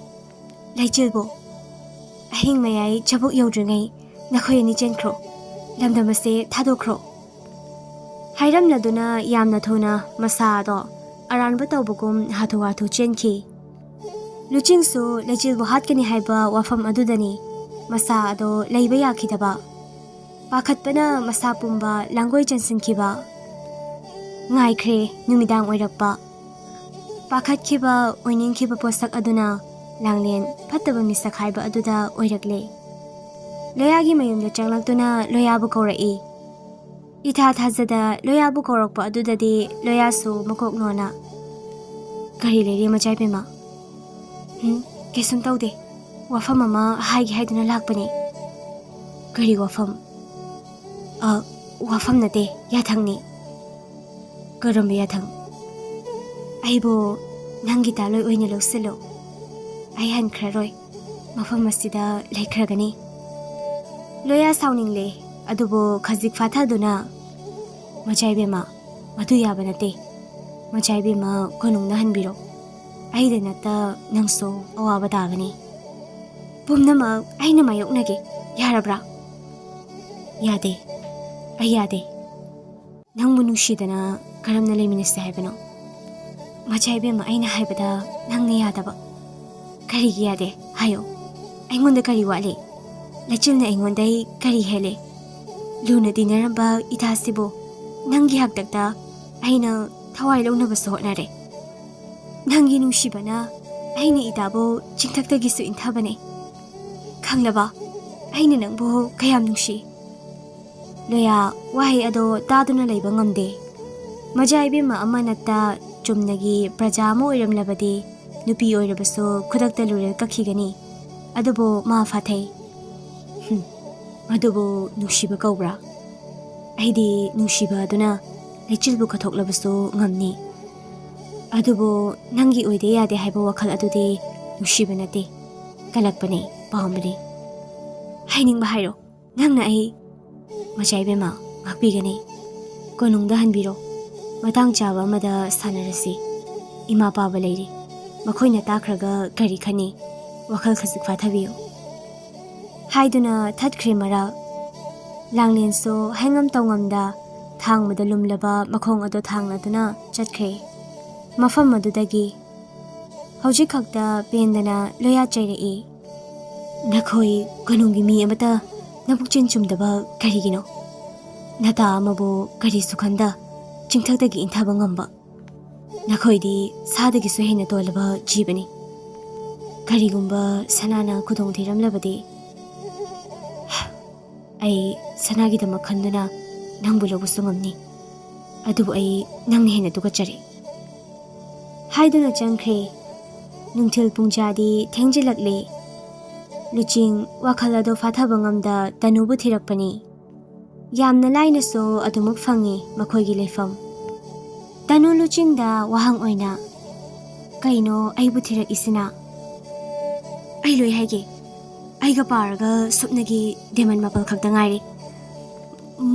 ꯂꯩꯆꯤꯜꯕꯨ, ꯑꯍꯤꯡ ꯃꯌꯥꯏ ꯆꯕꯨꯛ ꯌꯧꯗ꯭ꯔꯤꯉꯩ ꯅꯈꯣꯏ ꯑꯅꯤ ꯆꯦꯟꯈ꯭ꯔꯣ꯫ ꯂꯝꯗꯝ ꯑꯁꯦ ꯊꯥꯗꯣꯛꯈ꯭ꯔꯣ꯫" ꯍꯥꯏꯔꯝꯂꯗꯨꯅ ꯌꯥꯝꯅ ꯊꯨꯅ ꯃꯁꯥ ꯑꯗꯣ ꯑꯔꯥꯟꯕ ꯇꯧꯕꯒꯨꯝ ꯍꯥꯊꯨ ꯍꯥꯊꯨ ꯆꯦꯟꯈꯤ꯫ ꯂꯨꯆꯤꯡꯁꯨ ꯂꯩꯆꯤꯜꯕꯨ ꯍꯥꯠꯀꯅꯤ ꯍꯥꯏꯕ ꯋꯥꯐꯝ ꯑꯗꯨꯗꯅꯤ ꯃꯁꯥ ꯑꯗꯣ ꯂꯩꯕ ꯌꯥꯈꯤꯗꯕ꯫ ꯄꯥꯈꯠꯄꯅ ꯃꯁꯥ ꯄꯨꯝꯕ ꯂꯥꯡꯒꯣꯏ ꯆꯟꯁꯤꯟꯈꯤꯕ꯫ ꯉꯥꯏꯈ꯭ꯔꯦ ꯅꯨꯃꯤꯗꯥꯡ ꯑꯣꯏꯔꯛꯄ꯫ ꯄꯥꯈꯠꯈꯤꯕ, ꯑꯣꯏꯅꯤꯡꯈꯤꯕ ꯄꯣꯠꯁꯛ ꯑꯗꯨꯅ ꯂꯥꯡꯂꯦꯟ ꯐꯠꯇꯕ ꯃꯤꯁꯛ ꯍꯥꯏꯕ ꯑꯗꯨꯗ ꯑꯣꯏꯔꯛꯂꯦ꯫ ꯂꯣꯌꯥꯒꯤ ꯃꯌꯨꯝꯗ ꯆꯪꯂꯛꯇꯨꯅ ꯂꯣꯌꯥꯕꯨ ꯀꯧꯔꯛꯏ꯫ ꯏꯊꯥ ꯊꯥꯖꯗ ꯂꯣꯌꯥꯕꯨ ꯀꯧꯔꯛꯄ ꯑꯗꯨꯗꯗꯤ ꯂꯣꯌꯥꯁꯨ ꯃꯀꯣꯛ ꯅꯣꯟꯅ, "ꯀꯔꯤ ꯂꯩꯔꯦ ꯃꯆꯥꯏꯕꯦꯝꯃ?" "ꯎꯝ, ꯀꯩꯁꯨꯝ ꯇꯧꯗꯦ꯫ ꯋꯥꯐꯝ ꯑꯃ ꯍꯥꯏꯒꯦ ꯍꯥꯏꯗꯨꯅ ꯂꯥꯛꯄꯅꯦ꯫" "ꯀꯔꯤ ꯋꯥꯐꯝ?" "ꯑ, ꯋꯥꯐꯝ ꯅꯠꯇꯦ, ꯌꯥꯊꯪꯅꯤ꯫" "ꯀꯔꯝꯕ ꯌꯥꯊꯪ?" "ꯑꯩꯕꯨ ꯅꯪꯒꯤ ꯗꯥꯂꯣꯏ ꯑꯣꯏꯅ ꯂꯧꯁꯤꯜꯂꯨ꯫ ꯑꯩ ꯍꯟꯈ꯭ꯔꯔꯣꯏ꯫ ꯃꯐꯝ ꯑꯁꯤꯗ ꯂꯩꯈ꯭ꯔꯒꯅꯤ꯫" ꯂꯣꯌꯥ ꯁꯥꯎꯅꯤꯡꯂꯦ, ꯑꯗꯨꯕꯨ ꯈꯖꯤꯛ ꯐꯥꯊꯗꯨꯅ, "ꯃꯆꯥꯏꯕꯦꯝꯃ, ꯃꯗꯨ ꯌꯥꯕ ꯅꯠꯇꯦ꯫ ꯃꯆꯥꯏꯕꯦꯝꯃ ꯀꯣꯅꯨꯡꯗ ꯍꯟꯕꯤꯔꯣ꯫ ꯑꯩꯗ ꯅꯠꯇ ꯅꯪꯁꯨ ꯑꯋꯥꯕ ꯇꯥꯒꯅꯤ꯫ ꯄꯨꯝꯅꯃꯛ ꯑꯩꯅ ꯃꯥꯌꯣꯛꯅꯒꯦ, ꯌꯥꯔꯕ꯭ꯔꯥ?" "ꯌꯥꯗꯦ, ꯑꯩ ꯌꯥꯗꯦ꯫ ꯅꯪꯕꯨ ꯅꯨꯡꯁꯤꯗꯅ ꯀꯔꯝꯅ ꯂꯩꯃꯤꯟꯅꯁꯦ ꯍꯥꯏꯕꯅꯣ? ꯃꯆꯥ ꯏꯕꯦꯝꯃ, ꯑꯩꯅ ꯍꯥꯏꯕꯗ ꯅꯪꯅ ꯌꯥꯗꯕ꯫ ꯀꯔꯤꯒꯤ ꯌꯥꯗꯦ? ꯍꯥꯏꯌꯣ꯫ ꯑꯩꯉꯣꯟꯗ ꯀꯔꯤ ꯋꯥꯠꯂꯤ? ꯂꯩꯆꯤꯜꯅ ꯑꯩꯉꯣꯟꯗꯩ ꯀꯔꯤ ꯍꯦꯜꯂꯤ? ꯂꯨꯅ ꯇꯤꯟꯅꯔꯝꯕ ꯏꯇꯥꯁꯤꯕꯨ ꯅꯪꯒꯤ ꯍꯥꯛꯇꯛꯇ ꯑꯩꯅ ꯊꯋꯥꯏ ꯂꯧꯅꯕꯁꯨ ꯍꯣꯠꯅꯔꯦ꯫ ꯅꯪꯒꯤ ꯅꯨꯡꯁꯤꯕꯅ ꯑꯩꯅ ꯏꯇꯥꯕꯨ ꯆꯤꯡꯊꯛꯇꯒꯤꯁꯨ ꯏꯟꯊꯕꯅꯦ꯫ ꯈꯪꯂꯕ? ꯑꯩꯅ ꯅꯪꯕꯨ ꯀꯌꯥꯝ ꯅꯨꯡꯁꯤ꯫" ꯂꯣꯌꯥ ꯋꯥꯍꯩ ꯑꯗꯣ ꯇꯥꯗꯨꯅ ꯂꯩꯕ ꯉꯝꯗꯦ꯫ ꯃꯆꯥ ꯏꯕꯦꯝꯃ ꯑꯃ ꯅꯠꯇ ꯆꯨꯝꯅꯒꯤ ꯄ꯭ꯔꯖꯥ ꯑꯃ ꯑꯣꯏꯔꯝꯂꯕꯗꯤ ꯅꯨꯄꯤ ꯑꯣꯏꯔꯕꯁꯨ ꯈꯨꯗꯛꯇ ꯂꯨꯔꯦꯜ ꯀꯛꯈꯤꯒꯅꯤ꯫ ꯑꯗꯨꯕꯨ ꯃꯥ ꯐꯥꯊꯩ꯫ "ꯍꯨꯝ, ꯑꯗꯨꯕꯨ ꯅꯨꯡꯁꯤꯕ ꯀꯧꯕ꯭ꯔꯥ? ꯑꯩꯗꯤ ꯅꯨꯡꯁꯤꯕ ꯑꯗꯨꯅ ꯂꯩꯆꯤꯜꯕꯨ ꯀꯠꯊꯣꯛꯂꯕꯁꯨ ꯉꯝꯅꯤ꯫ ꯑꯗꯨꯕꯨ ꯅꯪꯒꯤ ꯑꯣꯏꯗꯦ ꯌꯥꯗꯦ ꯍꯥꯏꯕ ꯋꯥꯈꯜ ꯑꯗꯨꯗꯤ ꯅꯨꯡꯁꯤꯕ ꯅꯠꯇꯦ, ꯀꯜꯂꯛꯄꯅꯦ, ꯄꯥꯝꯕꯅꯦ꯫ ꯍꯥꯏꯅꯤꯡꯕ ꯍꯥꯏꯔꯣ꯫ ꯅꯪꯅ ꯑꯩ, ꯃꯆꯥ ꯏꯕꯦꯝꯃ, ꯉꯥꯛꯄꯤꯒꯅꯤ꯫ ꯀꯣꯅꯨꯡꯗ ꯍꯟꯕꯤꯔꯣ꯫ ꯃꯇꯥꯡ ꯆꯥꯕ ꯑꯃꯗ ꯁꯥꯟꯅꯔꯁꯤ꯫ ꯏꯃꯥ ꯄꯥꯕ ꯂꯩꯔꯤ꯫ ꯃꯈꯣꯏꯅ ꯇꯥꯈ꯭ꯔꯒ ꯀꯔꯤ ꯈꯟꯅꯤ? ꯋꯥꯈꯜ ꯈꯖꯤꯛ ꯐꯥꯊꯕꯤꯌꯨ꯫" ꯍꯥꯏꯗꯨꯅ ꯊꯠꯈ꯭ꯔꯦ ꯃꯔꯥꯛ꯫ ꯂꯥꯡꯂꯦꯟꯁꯨ ꯍꯥꯏꯉꯝ ꯇꯧꯉꯝꯗ ꯊꯥꯡꯕꯗ ꯂꯨꯝꯂꯕ ꯃꯈꯣꯡ ꯑꯗꯨ ꯊꯥꯡꯂꯗꯨꯅ ꯆꯠꯈ꯭ꯔꯦ꯫ ꯃꯐꯝ ꯑꯗꯨꯗꯒꯤ ꯍꯧꯖꯤꯛ ꯈꯛꯇ ꯄꯦꯟꯗꯅ ꯂꯣꯌꯥ ꯆꯩꯔꯛꯏ꯫ "ꯅꯈꯣꯏ ꯀꯣꯅꯨꯡꯒꯤ ꯃꯤ ꯑꯃꯠꯇ ꯅꯄꯨꯛꯆꯦꯟ ꯆꯨꯝꯗꯕ ꯀꯔꯤꯒꯤꯅꯣ? ꯅꯇꯥ ꯑꯃꯕꯨ ꯀꯔꯤꯁꯨ ꯈꯟꯗ ꯆꯤꯡꯊꯛꯇꯒꯤ ꯏꯟꯊꯕ ꯉꯝꯕ꯫ ꯅꯈꯣꯏꯗꯤ ꯁꯥꯗꯒꯤꯁꯨ ꯍꯦꯟꯅ ꯇꯣꯜꯂꯕ ꯖꯤꯕꯅꯤ꯫ ꯀꯔꯤꯒꯨꯝꯕ ꯁꯅꯥꯅ ꯈꯨꯗꯣꯡ ꯊꯤꯔꯝꯂꯕꯗꯤ?" ꯑꯩ ꯁꯅꯥꯒꯤꯗꯃꯛ ꯈꯟꯗꯨꯅ ꯅꯪꯕꯨ ꯂꯧꯕꯁꯨ ꯉꯝꯅꯤ꯫ ꯑꯗꯨꯕꯨ ꯑꯩ ꯅꯪꯅ ꯍꯦꯟꯅ ꯇꯨꯀꯠꯆꯔꯦ꯫ ꯍꯥꯏꯗꯨꯅ ꯆꯪꯈ꯭ꯔꯦ꯫ ꯅꯨꯡꯊꯤꯜ ꯄꯨꯡꯖꯥꯗꯤ ꯊꯦꯡꯖꯤꯜꯂꯛꯂꯦ꯫ ꯂꯨꯆꯤꯡ ꯋꯥꯈꯜ ꯑꯗꯨ ꯐꯥꯊꯕ ꯉꯝꯗ ꯇꯅꯨꯕꯨ ꯊꯤꯔꯛꯄꯅꯤ꯫ ꯌꯥꯝꯅ ꯂꯥꯏꯅꯁꯨ ꯑꯗꯨꯃꯛ ꯐꯪꯉꯤ ꯃꯈꯣꯏꯒꯤ ꯂꯩꯐꯝ꯫ ꯇꯅꯨ ꯂꯨꯆꯤꯡꯗ ꯋꯥꯍꯪ ꯑꯣꯏꯅ, "ꯀꯩꯅꯣ ꯑꯩꯕꯨ ꯊꯤꯔꯛꯏꯁꯤꯅ?" "ꯑꯩ ꯂꯣꯏ ꯍꯥꯏꯒꯦ꯫ ꯑꯩꯒ ꯄꯥꯔꯒ ꯁꯨꯞꯅꯒꯤ ꯗꯦꯃꯟ ꯃꯥꯄꯜ ꯈꯛꯇ ꯉꯥꯏꯔꯦ꯫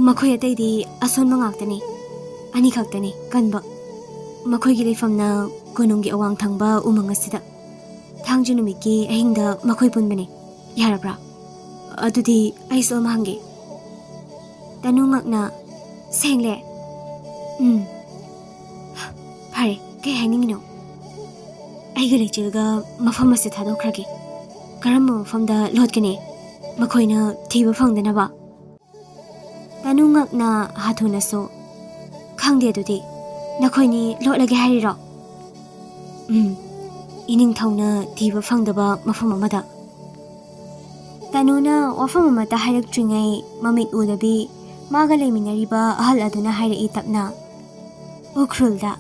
ꯃꯈꯣꯏ ꯑꯇꯩꯗꯤ ꯑꯁꯣꯟꯕ ꯉꯥꯛꯇꯅꯤ꯫ ꯑꯅꯤ ꯈꯛꯇꯅꯤ ꯀꯟꯕ꯫ ꯃꯈꯣꯏꯒꯤ ꯂꯩꯐꯝꯅ ꯀꯣꯅꯨꯡꯒꯤ ꯑꯋꯥꯡ ꯊꯪꯕ ꯎꯃꯪ ꯑꯁꯤꯗ꯫ ꯊꯥꯡꯖ ꯅꯨꯃꯤꯠꯀꯤ ꯑꯍꯤꯡꯗ ꯃꯈꯣꯏ ꯄꯨꯟꯕꯅꯤ꯫ ꯌꯥꯔꯕ꯭ꯔꯥ? ꯑꯗꯨꯗꯤ ꯑꯩꯁꯨ ꯑꯃ ꯍꯪꯒꯦ꯫" ꯇꯅꯨ ꯉꯛꯅ, "ꯁꯦꯡꯂꯦ?" "ꯎꯝ꯫ ꯐꯔꯦ, ꯀꯩ ꯍꯥꯏꯅꯤꯡꯉꯤꯅꯣ?" "ꯑꯩꯒꯤ ꯂꯩꯆꯤꯜꯒ ꯃꯐꯝ ꯑꯁꯤ ꯊꯥꯗꯣꯛꯈ꯭ꯔꯒꯦ꯫ ꯀꯔꯝꯕ ꯃꯐꯝꯗ ꯂꯣꯠꯀꯅꯤ? ꯃꯈꯣꯏꯅ ꯊꯤꯕ ꯐꯪꯗꯅꯕ?" ꯇꯅꯨ ꯉꯛꯅ ꯍꯥꯊꯨꯅꯁꯨ, "ꯈꯪꯗꯦ ꯑꯗꯨꯗꯤ꯫ ꯅꯈꯣꯏꯅꯤ ꯂꯣꯠꯂꯒꯦ ꯍꯥꯏꯔꯤꯔꯣ?" "ꯎꯝ, ꯏꯅꯤꯡꯊꯧꯅ ꯊꯤꯕ ꯐꯪꯗꯕ ꯃꯐꯝ ꯑꯃꯗ꯫" ꯇꯅꯨꯅ ꯋꯥꯐꯝ ꯑꯃꯠꯇ ꯍꯥꯏꯔꯛꯇ꯭ꯔꯤꯉꯩ ꯃꯃꯤꯠ ꯎꯗꯕꯤ ꯃꯥꯒ ꯂꯩꯃꯤꯟꯅꯔꯤꯕ ꯑꯍꯜ ꯑꯗꯨꯅ ꯍꯥꯏꯔꯛꯏ ꯇꯞꯅ, "ꯎꯈ꯭ꯔꯨꯜꯗ꯫"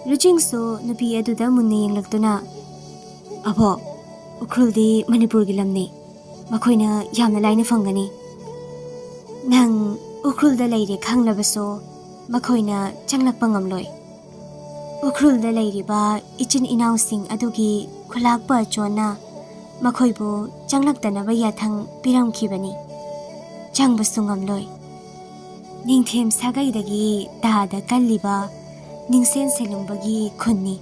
ꯂꯨꯆꯤꯡꯁꯨ ꯅꯨꯄꯤ ꯑꯗꯨꯗ ꯃꯨꯟꯅ ꯌꯦꯡꯂꯛꯇꯨꯅ, "ꯑꯕꯣꯛ, ꯎꯈ꯭ꯔꯨꯜꯗꯤ ꯃꯅꯤꯄꯨꯔꯒꯤ ꯂꯝꯅꯤ꯫ ꯃꯈꯣꯏꯅ ꯌꯥꯝꯅ ꯂꯥꯏꯅ ꯐꯪꯒꯅꯤ꯫ ꯅꯪ ꯎꯈ꯭ꯔꯨꯜꯗ ꯂꯩꯔꯦ ꯈꯪꯂꯕꯁꯨ ꯃꯈꯣꯏꯅ ꯆꯪꯂꯛꯄ ꯉꯝꯂꯣꯏ꯫ ꯎꯈ꯭ꯔꯨꯜꯗ ꯂꯩꯔꯤꯕ ꯏꯆꯤꯟ ꯏꯅꯥꯎꯁꯤꯡ ꯑꯗꯨꯒꯤ ꯈꯨꯂꯥꯛꯄ ꯑꯆꯣꯟꯅ ꯃꯈꯣꯏꯕꯨ ꯆꯪꯂꯛꯇꯅꯕ ꯌꯥꯊꯪ ꯄꯤꯔꯝꯈꯤꯕꯅꯤ꯫ ꯆꯪꯕꯁꯨ ꯉꯝꯂꯣꯏ꯫ ꯅꯤꯡꯊꯦꯝ ꯁꯥꯒꯩꯗꯒꯤ ꯇꯥꯗ ꯀꯜꯂꯤꯕ ꯅꯤꯡꯁꯦꯟ ꯁꯦꯂꯨꯡꯕꯒꯤ ꯈꯨꯟꯅꯤ꯫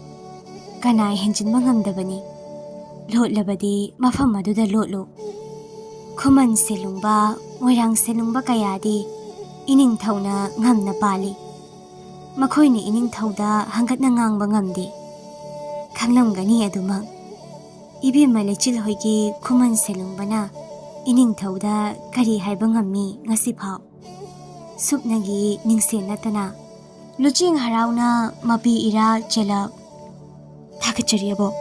ꯀꯅꯥ ꯍꯦꯟꯖꯤꯟꯕ ꯉꯝꯗꯕꯅꯤ꯫ ꯂꯣꯠꯂꯕꯗꯤ ꯃꯐꯝ ꯑꯗꯨꯗ ꯂꯣꯠꯂꯨ꯫ ꯈꯨꯃꯟ ꯁꯦꯂꯨꯡꯕ, ꯃꯣꯏꯔꯥꯡ ꯁꯦꯂꯨꯡꯕ ꯀꯌꯥꯗꯤ ꯏꯅꯤꯡꯊꯧꯅ ꯉꯝꯅ ꯄꯥꯜꯂꯤ꯫ ꯃꯈꯣꯏꯅ ꯏꯅꯤꯡꯊꯧꯗ ꯍꯪꯒꯠꯅ ꯉꯥꯡꯕ ꯉꯝꯗꯦ꯫ ꯈꯪꯂꯝꯒꯅꯤ ꯑꯗꯨꯃꯛ꯫ ꯏꯕꯦꯝꯃ ꯂꯩꯆꯤꯜ ꯍꯣꯏꯒꯤ ꯈꯨꯃꯟ ꯁꯦꯂꯨꯡꯕꯅ ꯏꯅꯤꯡꯊꯧꯗ ꯀꯔꯤ ꯍꯥꯏꯕ ꯉꯝꯃꯤ ꯉꯁꯤꯐꯥꯎ? ꯁꯨꯞꯅꯒꯤ ꯅꯤꯡꯁꯦꯟ ꯅꯠꯇꯅ꯫" ꯂꯨꯆꯤꯡ ꯍꯔꯥꯎꯅ ꯃꯄꯤ ꯏꯔꯥ ꯆꯦꯜꯂꯛ, "ꯊꯥꯒꯠꯆꯔꯤ ꯑꯕꯣꯛ꯫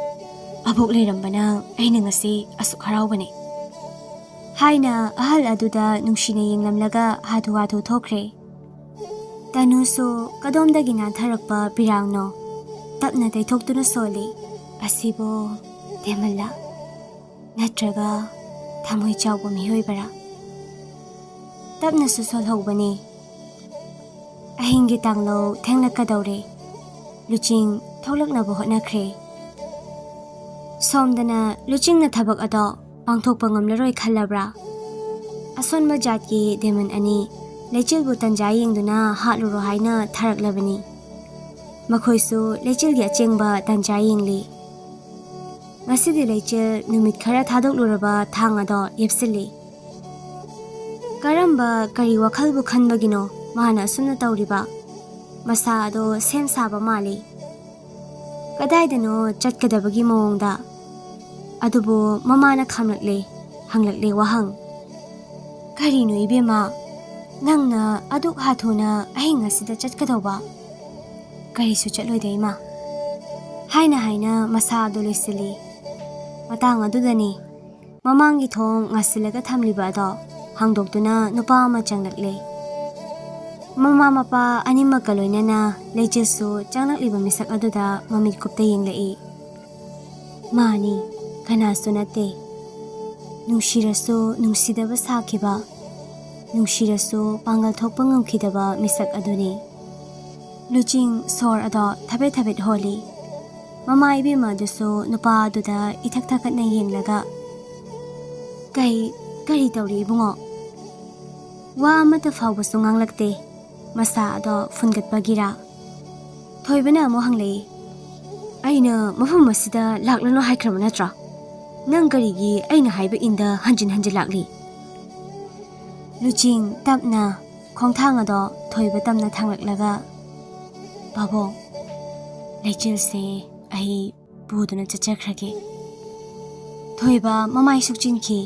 ꯑꯕꯣꯛ ꯂꯩꯔꯝꯕꯅ ꯑꯩꯅ ꯉꯁꯤ ꯑꯁꯨꯛ ꯍꯔꯥꯎꯕꯅꯤ꯫" ꯍꯥꯏꯅ ꯑꯍꯜ ꯑꯗꯨꯗ ꯅꯨꯡꯁꯤꯅ ꯌꯦꯡꯂꯝꯂꯒ ꯍꯥꯊꯨ ꯍꯥꯊꯨ ꯊꯣꯛꯈ꯭ꯔꯦ꯫ ꯇꯅꯨꯁꯨ ꯀꯗꯣꯝꯗꯒꯤ ꯅꯥꯟꯊꯔꯛꯄ ꯄꯤꯔꯥꯡꯅꯣ ꯇꯞꯅ ꯇꯩꯊꯣꯛꯇꯨꯅ ꯁꯣꯜꯂꯤ꯫ ꯑꯁꯤꯕꯨ ꯇꯦꯃꯜꯂ ꯅꯠꯇ꯭ꯔꯒ ꯊꯃꯣꯏ ꯆꯥꯎꯕ ꯃꯤꯑꯣꯏꯕꯔꯥ? ꯇꯞꯅꯁꯨ ꯁꯣꯜꯍꯧꯕꯅꯤ꯫ ꯑꯍꯤꯡꯒꯤ ꯇꯥꯡꯂꯧ ꯊꯦꯡꯂꯛꯀꯗꯧꯔꯦ꯫ ꯂꯨꯆꯤꯡ ꯊꯣꯛꯂꯛꯅꯕ ꯍꯣꯠꯅꯈ꯭ꯔꯦ꯫ ꯁꯣꯝꯗꯅ ꯂꯨꯆꯤꯡꯅ ꯊꯕꯛ ꯑꯗꯣ ꯄꯥꯡꯊꯣꯛꯄ ꯉꯝꯂꯔꯣꯏ ꯈꯜꯂꯕ꯭ꯔꯥ? ꯑꯁꯣꯟꯕ ꯖꯥꯠꯀꯤ ꯗꯦꯃꯟ ꯑꯅꯤ ꯂꯩꯆꯤꯜꯕꯨ ꯇꯟꯖꯥ ꯌꯦꯡꯗꯨꯅ ꯍꯥꯠꯂꯨꯔꯣ ꯍꯥꯏꯅ ꯊꯥꯔꯛꯂꯕꯅꯤ꯫ ꯃꯈꯣꯏꯁꯨ ꯂꯩꯆꯤꯜꯒꯤ ꯑꯆꯦꯡꯕ ꯇꯟꯖꯥ ꯌꯦꯡꯂꯤ꯫ ꯉꯁꯤꯗꯤ ꯂꯩꯆꯤꯜ ꯅꯨꯃꯤꯠ ꯈꯔ ꯊꯥꯗꯣꯛꯂꯨꯔꯕ ꯊꯥꯡ ꯑꯗꯣ ꯌꯦꯞꯁꯤꯜꯂꯤ꯫ ꯀꯔꯝꯕ ꯀꯔꯤ ꯋꯥꯈꯜꯕꯨ ꯈꯟꯕꯒꯤꯅꯣ ꯃꯥꯅ ꯑꯁꯨꯝꯅ ꯇꯧꯔꯤꯕ? ꯃꯁꯥ ꯑꯗꯣ ꯁꯦꯝ ꯁꯥꯕ ꯃꯥꯜꯂꯤ꯫ ꯀꯗꯥꯏꯗꯅꯣ ꯆꯠꯀꯗꯕꯒꯤ ꯃꯑꯣꯡꯗ꯫ ꯑꯗꯨꯕꯨ ꯃꯃꯥꯅ ꯈꯥꯝꯂꯛꯂꯦ, ꯍꯪꯂꯛꯂꯦ ꯋꯥꯍꯪ꯫ "ꯀꯔꯤꯅꯣ ꯏꯕꯦꯝꯃ, ꯅꯪꯅ ꯑꯗꯨꯛ ꯍꯥꯊꯨꯅ ꯑꯍꯤꯡ ꯑꯁꯤꯗ ꯆꯠꯀꯗꯧꯕ? ꯀꯔꯤꯁꯨ ꯆꯠꯂꯣꯏꯗ ꯏꯃꯥ" ꯍꯥꯏꯅ ꯍꯥꯏꯅ ꯃꯁꯥ ꯑꯗꯨ ꯂꯣꯏꯁꯤꯜꯂꯤ꯫ ꯃꯇꯥꯡ ꯑꯗꯨꯗꯅꯤ ꯃꯃꯥꯡꯒꯤ ꯊꯣꯡ ꯉꯥꯁꯤꯜꯂꯒ ꯊꯝꯂꯤꯕ ꯑꯗꯣ ꯍꯥꯡꯗꯣꯛꯇꯨꯅ ꯅꯨꯄꯥ ꯑꯃ ꯆꯪꯂꯛꯂꯦ꯫ ꯃꯃꯥ ꯃꯄꯥ ꯑꯅꯤꯃꯛꯀ ꯂꯣꯏꯅꯅ ꯂꯩꯆꯤꯜꯁꯨ ꯆꯪꯂꯛꯂꯤꯕ ꯃꯤꯁꯛ ꯑꯗꯨꯗ ꯃꯃꯤꯠ ꯀꯨꯞꯇ ꯌꯦꯡꯂꯛꯏ꯫ ꯃꯥꯅꯤ, ꯀꯅꯥꯁꯨ ꯅꯠꯇꯦ꯫ ꯅꯨꯡꯁꯤꯔꯁꯨ ꯅꯨꯡꯁꯤꯗꯕ ꯁꯥꯈꯤꯕ, ꯅꯨꯡꯁꯤꯔꯁꯨ ꯄꯥꯡꯒꯜ ꯊꯣꯛꯄ ꯉꯝꯈꯤꯗꯕ ꯃꯤꯁꯛ ꯑꯗꯨꯅꯤ꯫ ꯂꯨꯆꯤꯡ ꯁꯣꯔ ꯑꯗꯣ ꯊꯕꯦꯠ ꯊꯕꯦꯠ ꯍꯣꯜꯂꯤ꯫ ꯃꯃꯥ ꯏꯕꯦꯝꯃ ꯑꯗꯨꯁꯨ ꯅꯨꯄꯥ ꯑꯗꯨꯗ ꯏꯊꯛ ꯊꯛꯀꯠꯅ ꯌꯦꯡꯂꯒ, "ꯀꯩ, ꯀꯔꯤ ꯇꯧꯔꯤ ꯏꯕꯨꯡꯉꯣ?" ꯋꯥ ꯑꯃꯠꯇ ꯐꯥꯎꯕꯁꯨ ꯉꯥꯡꯂꯛꯇꯦ꯫ ꯃꯁꯥ ꯑꯗꯣ ꯐꯨꯟꯒꯠꯄꯒꯤꯔꯥ? ꯊꯣꯏꯕꯅ ꯑꯃꯨꯛ ꯍꯪꯂꯛꯏ, "ꯑꯩꯅ ꯃꯐꯝ ꯑꯁꯤꯗ ꯂꯥꯛꯂꯅꯨ ꯍꯥꯏꯈ꯭ꯔꯕ ꯅꯠꯇ꯭ꯔꯣ? ꯅꯪ ꯀꯔꯤꯒꯤ ꯑꯩꯅ ꯍꯥꯏꯕ ꯏꯟꯗ ꯍꯟꯖꯤꯟ ꯍꯟꯖꯤꯟ ꯂꯥꯛꯂꯤ?" ꯂꯨꯆꯤꯡ ꯇꯞꯅ ꯈꯣꯡꯊꯥꯡ ꯑꯗꯣ ꯊꯣꯏꯕ ꯇꯝꯅ ꯊꯥꯡꯂꯛꯂꯒ, "ꯄꯥꯕꯨꯡ, ꯂꯩꯆꯤꯜꯁꯦ ꯑꯩ ꯄꯨꯗꯨꯅ ꯆꯠꯆꯈ꯭ꯔꯒꯦ꯫" ꯊꯣꯏꯕ ꯃꯃꯥꯏ ꯁꯨꯛꯆꯤꯟꯈꯤ꯫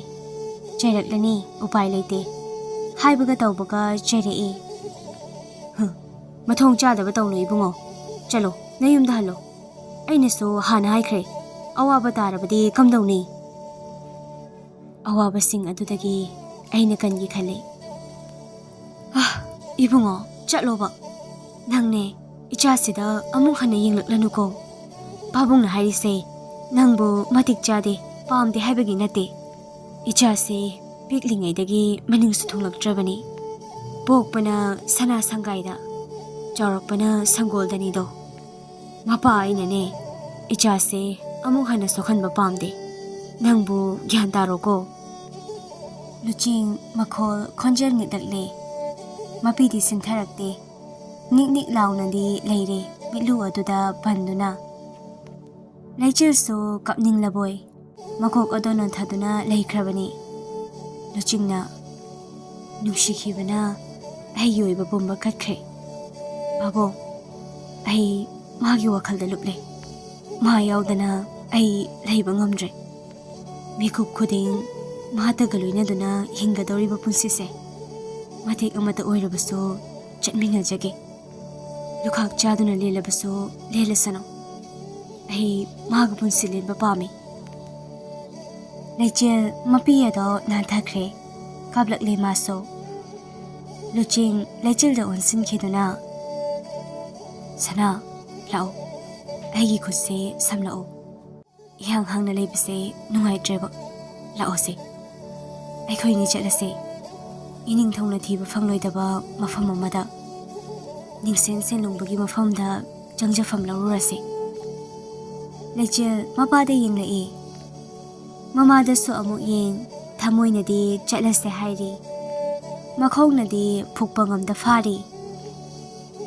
"ꯆꯩꯔꯛꯂꯅꯤ, ꯎꯄꯥꯏ ꯂꯩꯇꯦ" ꯍꯥꯏꯕꯒ ꯇꯧꯕꯒ ꯆꯩꯔꯛꯏ꯫ "ꯍꯨ, ꯃꯊꯣꯡ ꯆꯥꯗꯕ ꯇꯧꯅꯨ ꯏꯕꯨꯡꯉꯣ꯫ ꯆꯠꯂꯣ, ꯅꯌꯨꯝꯗ ꯍꯜꯂꯣ꯫ ꯑꯩꯅꯁꯨ ꯍꯥꯟꯅ ꯍꯥꯏꯈ꯭ꯔꯦ, ꯑꯋꯥꯕ ꯇꯥꯔꯕꯗꯤ ꯀꯝꯗꯧꯅꯤ?" ꯑꯋꯥꯕꯁꯤꯡ ꯑꯗꯨꯗꯒꯤ ꯑꯩꯅ ꯀꯟꯒꯦ ꯈꯜꯂꯤ꯫ ꯑꯥ, ꯏꯕꯨꯡꯉꯣ, ꯆꯠꯂꯣꯕ꯫ ꯅꯪꯅꯦ, ꯏꯆꯥꯁꯤꯗ ꯑꯃꯨꯛ ꯍꯟꯅ ꯌꯦꯡꯂꯛꯂꯅꯨꯀꯣ꯫ ꯄꯥꯕꯨꯡꯅ ꯍꯥꯏꯔꯤꯁꯦ ꯅꯪꯕꯨ ꯃꯇꯤꯛ ꯆꯥꯗꯦ, ꯄꯥꯝꯗꯦ ꯍꯥꯏꯕꯒꯤ ꯅꯠꯇꯦ꯫ ꯏꯆꯥꯁꯦ ꯄꯤꯛꯂꯤꯉꯩꯗꯒꯤ ꯃꯅꯤꯡꯁꯨ ꯊꯨꯡꯂꯛꯇ꯭ꯔꯕꯅꯤ꯫ ꯄꯣꯛꯄꯅ ꯁꯅꯥ ꯁꯪꯒꯥꯏꯗ, ꯆꯥꯎꯔꯛꯄꯅ ꯁꯪꯒꯣꯜꯗꯅꯤꯗꯣ꯫ ꯃꯄꯥ ꯑꯩꯅꯅꯦ, ꯏꯆꯥꯁꯦ ꯑꯃꯨꯛ ꯍꯟꯅ ꯁꯣꯛꯍꯟꯕ ꯄꯥꯝꯗꯦ꯫ ꯅꯪꯕꯨ ꯒ꯭ꯌꯥꯟ ꯇꯥꯔꯣꯀꯣ꯫ ꯂꯨꯆꯤꯡ ꯃꯈꯣꯜ ꯈꯣꯟꯖꯦꯜ ꯅꯤꯛꯂꯛꯂꯦ꯫ ꯃꯄꯤꯗꯤ ꯁꯤꯟꯊꯔꯛꯇꯦ꯫ ꯅꯤꯛ ꯅꯤꯛ ꯂꯥꯎꯅꯗꯤ ꯂꯩꯔꯦ ꯃꯤꯠꯂꯨ ꯑꯗꯨꯗ ꯄꯟꯗꯨꯅ꯫ ꯂꯩꯆꯤꯜꯁꯨ ꯀꯞꯅꯤꯡꯂꯕꯣꯏ ꯃꯀꯣꯛ ꯑꯗꯣ ꯅꯣꯟꯊꯗꯨꯅ ꯂꯩꯈ꯭ꯔꯕꯅꯤ꯫ ꯂꯨꯆꯤꯡꯅ, "ꯅꯨꯡꯁꯤꯈꯤꯕꯅ ꯑꯩꯒꯤ ꯑꯣꯏꯕ ꯄꯨꯝꯕ ꯀꯠꯈ꯭ꯔꯦ꯫ ꯄꯥꯕꯨꯡ, ꯑꯩ ꯃꯥꯒꯤ ꯋꯥꯈꯜꯗ ꯂꯨꯞꯂꯦ꯫ ꯃꯥ ꯌꯥꯎꯗꯅ ꯑꯩ ꯂꯩꯕ ꯉꯝꯗ꯭ꯔꯦ꯫ ꯃꯤꯀꯨꯞ ꯈꯨꯗꯤꯡ ꯃꯍꯥꯛꯇꯒ ꯂꯣꯏꯅꯗꯨꯅ ꯍꯤꯡꯒꯗꯧꯔꯤꯕ ꯄꯨꯟꯁꯤꯁꯦ ꯃꯇꯦꯛ ꯑꯃꯇ ꯑꯣꯏꯔꯕꯁꯨ ꯆꯠꯃꯤꯟꯅꯖꯒꯦ꯫ ꯂꯨꯈꯥꯛ ꯆꯥꯗꯨꯅ ꯂꯦꯜꯂꯕꯁꯨ ꯂꯦꯜꯂꯁꯅꯨ꯫ ꯑꯩ ꯃꯥꯒ ꯄꯨꯟꯁꯤ ꯂꯦꯟꯕ ꯄꯥꯝꯃꯤ꯫" ꯂꯩꯆꯤꯜ ꯃꯄꯤ ꯑꯗꯣ ꯅꯥꯟꯊꯈ꯭ꯔꯦ꯫ ꯀꯥꯞꯂꯛꯂꯦ ꯃꯥꯁꯨ꯫ ꯂꯨꯆꯤꯡ ꯂꯩꯆꯤꯜꯗ ꯑꯣꯟꯁꯤꯟꯈꯤꯗꯨꯅ, "ꯁꯅꯥ, ꯂꯥꯛꯑꯣ꯫ ꯑꯩꯒꯤ ꯈꯨꯠꯁꯦ ꯁꯝꯂꯛꯑꯣ꯫ ꯏꯍꯥꯡ ꯍꯥꯡꯅ ꯂꯩꯕꯁꯦ ꯅꯨꯡꯉꯥꯏꯇ꯭ꯔꯦꯕ꯫ ꯂꯥꯛꯑꯣꯁꯦ꯫ ꯑꯩꯈꯣꯏꯅꯤ ꯆꯠꯂꯁꯦ꯫ ꯏꯅꯤꯡꯊꯧꯅ ꯊꯤꯕ ꯐꯪꯂꯣꯏꯗꯕ ꯃꯐꯝ ꯑꯃꯗ꯫ ꯅꯤꯡꯁꯦꯟ ꯁꯦꯟꯂꯨꯡꯕꯒꯤ ꯃꯐꯝꯗ ꯆꯪꯖꯐꯝ ꯂꯧꯔꯨꯔꯁꯦ꯫" ꯂꯩꯆꯤꯜ ꯃꯄꯥꯗ ꯌꯦꯡꯂꯛꯏ꯫ ꯃꯃꯥꯗꯁꯨ ꯑꯃꯨꯛ ꯌꯦꯡ, ꯊꯃꯣꯏꯅꯗꯤ ꯆꯠꯂꯁꯦ ꯍꯥꯏꯔꯤ꯫ ꯃꯈꯣꯡꯅꯗꯤ ꯐꯨꯛꯄ ꯉꯝꯗ ꯐꯥꯔꯤ꯫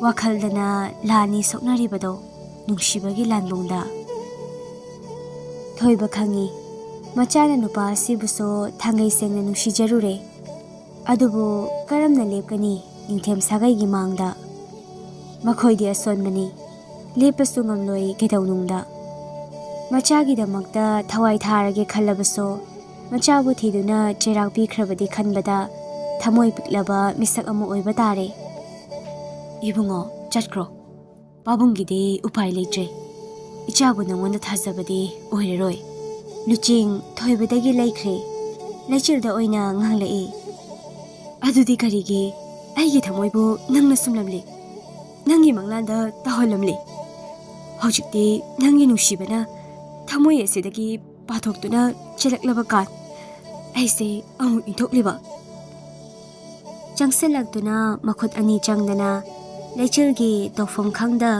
ꯋꯥꯈꯜꯗꯅ ꯂꯥꯟꯅꯤ ꯁꯣꯛꯅꯔꯤꯕꯗꯣ ꯅꯨꯡꯁꯤꯕꯒꯤ ꯂꯥꯟꯕꯨꯡꯗ꯫ ꯊꯣꯏꯕ ꯈꯪꯉꯤ, ꯃꯆꯥꯅ ꯅꯨꯄꯥ ꯑꯁꯤꯕꯨꯁꯨ ꯊꯥꯡꯒꯩ ꯁꯦꯡꯅ ꯅꯨꯡꯁꯤꯖꯔꯨꯔꯦ꯫ ꯑꯗꯨꯕꯨ ꯀꯔꯝꯅ ꯂꯦꯞꯀꯅꯤ ꯅꯤꯡꯊꯦꯝ ꯁꯥꯒꯩꯒꯤ ꯃꯥꯡꯗ? ꯃꯈꯣꯏꯗꯤ ꯑꯁꯣꯟꯕꯅꯤ, ꯂꯦꯞꯄꯁꯨ ꯉꯝꯂꯣꯏ ꯀꯩꯗꯧꯅꯨꯡꯗ꯫ ꯃꯆꯥꯒꯤꯗꯃꯛꯇ ꯊꯋꯥꯏ ꯊꯥꯔꯒꯦ ꯈꯜꯂꯕꯁꯨ, ꯃꯆꯥꯕꯨ ꯊꯤꯗꯨꯅ ꯆꯩꯔꯥꯛ ꯄꯤꯈ꯭ꯔꯕꯗꯤ ꯈꯟꯕꯗ ꯊꯃꯣꯏ ꯄꯤꯛꯂꯕ ꯃꯤꯁꯛ ꯑꯃ ꯑꯣꯏꯕ ꯇꯥꯔꯦ꯫ ꯏꯕꯨꯡꯉꯣ, ꯆꯠꯈ꯭ꯔꯣ꯫ ꯄꯥꯕꯨꯡꯒꯤꯗꯤ ꯎꯄꯥꯏ ꯂꯩꯇ꯭ꯔꯦ꯫ ꯏꯆꯥꯕꯨ ꯅꯉꯣꯟꯗ ꯊꯥꯖꯕꯗꯤ ꯑꯣꯏꯔꯔꯣꯏ꯫ ꯂꯨꯆꯤꯡ ꯊꯣꯏꯕꯗꯒꯤ ꯂꯩꯈ꯭ꯔꯦ꯫ ꯂꯩꯆꯤꯜꯗ ꯑꯣꯏꯅ ꯉꯥꯡꯂꯛꯏ꯫ "ꯑꯗꯨꯗꯤ ꯀꯔꯤꯒꯤ ꯑꯩꯒꯤ ꯊꯃꯣꯏꯕꯨ ꯅꯪꯅ ꯁꯨꯝꯂꯝꯂꯤ? ꯅꯪꯒꯤ ꯃꯪꯂꯥꯟꯗ ꯇꯥꯍꯜꯂꯝꯂꯤ? ꯍꯧꯖꯤꯛꯇꯤ ꯅꯪꯒꯤ ꯅꯨꯡꯁꯤꯕꯅ ꯊꯃꯣꯏ ꯑꯁꯤꯗꯒꯤ ꯄꯥꯊꯣꯛꯇꯨꯅ ꯆꯦꯜꯂꯛꯂꯕ ꯀꯥꯟ, ꯑꯩꯁꯦ ꯑꯃꯨꯛ ꯏꯟꯊꯣꯛꯂꯤꯕ?" ꯆꯪꯁꯤꯜꯂꯛꯇꯨꯅ ꯃꯈꯨꯠ ꯑꯅꯤ ꯆꯪꯗꯅ ꯂꯩꯆꯤꯜꯒꯤ ꯇꯧꯐꯝ ꯈꯪꯗ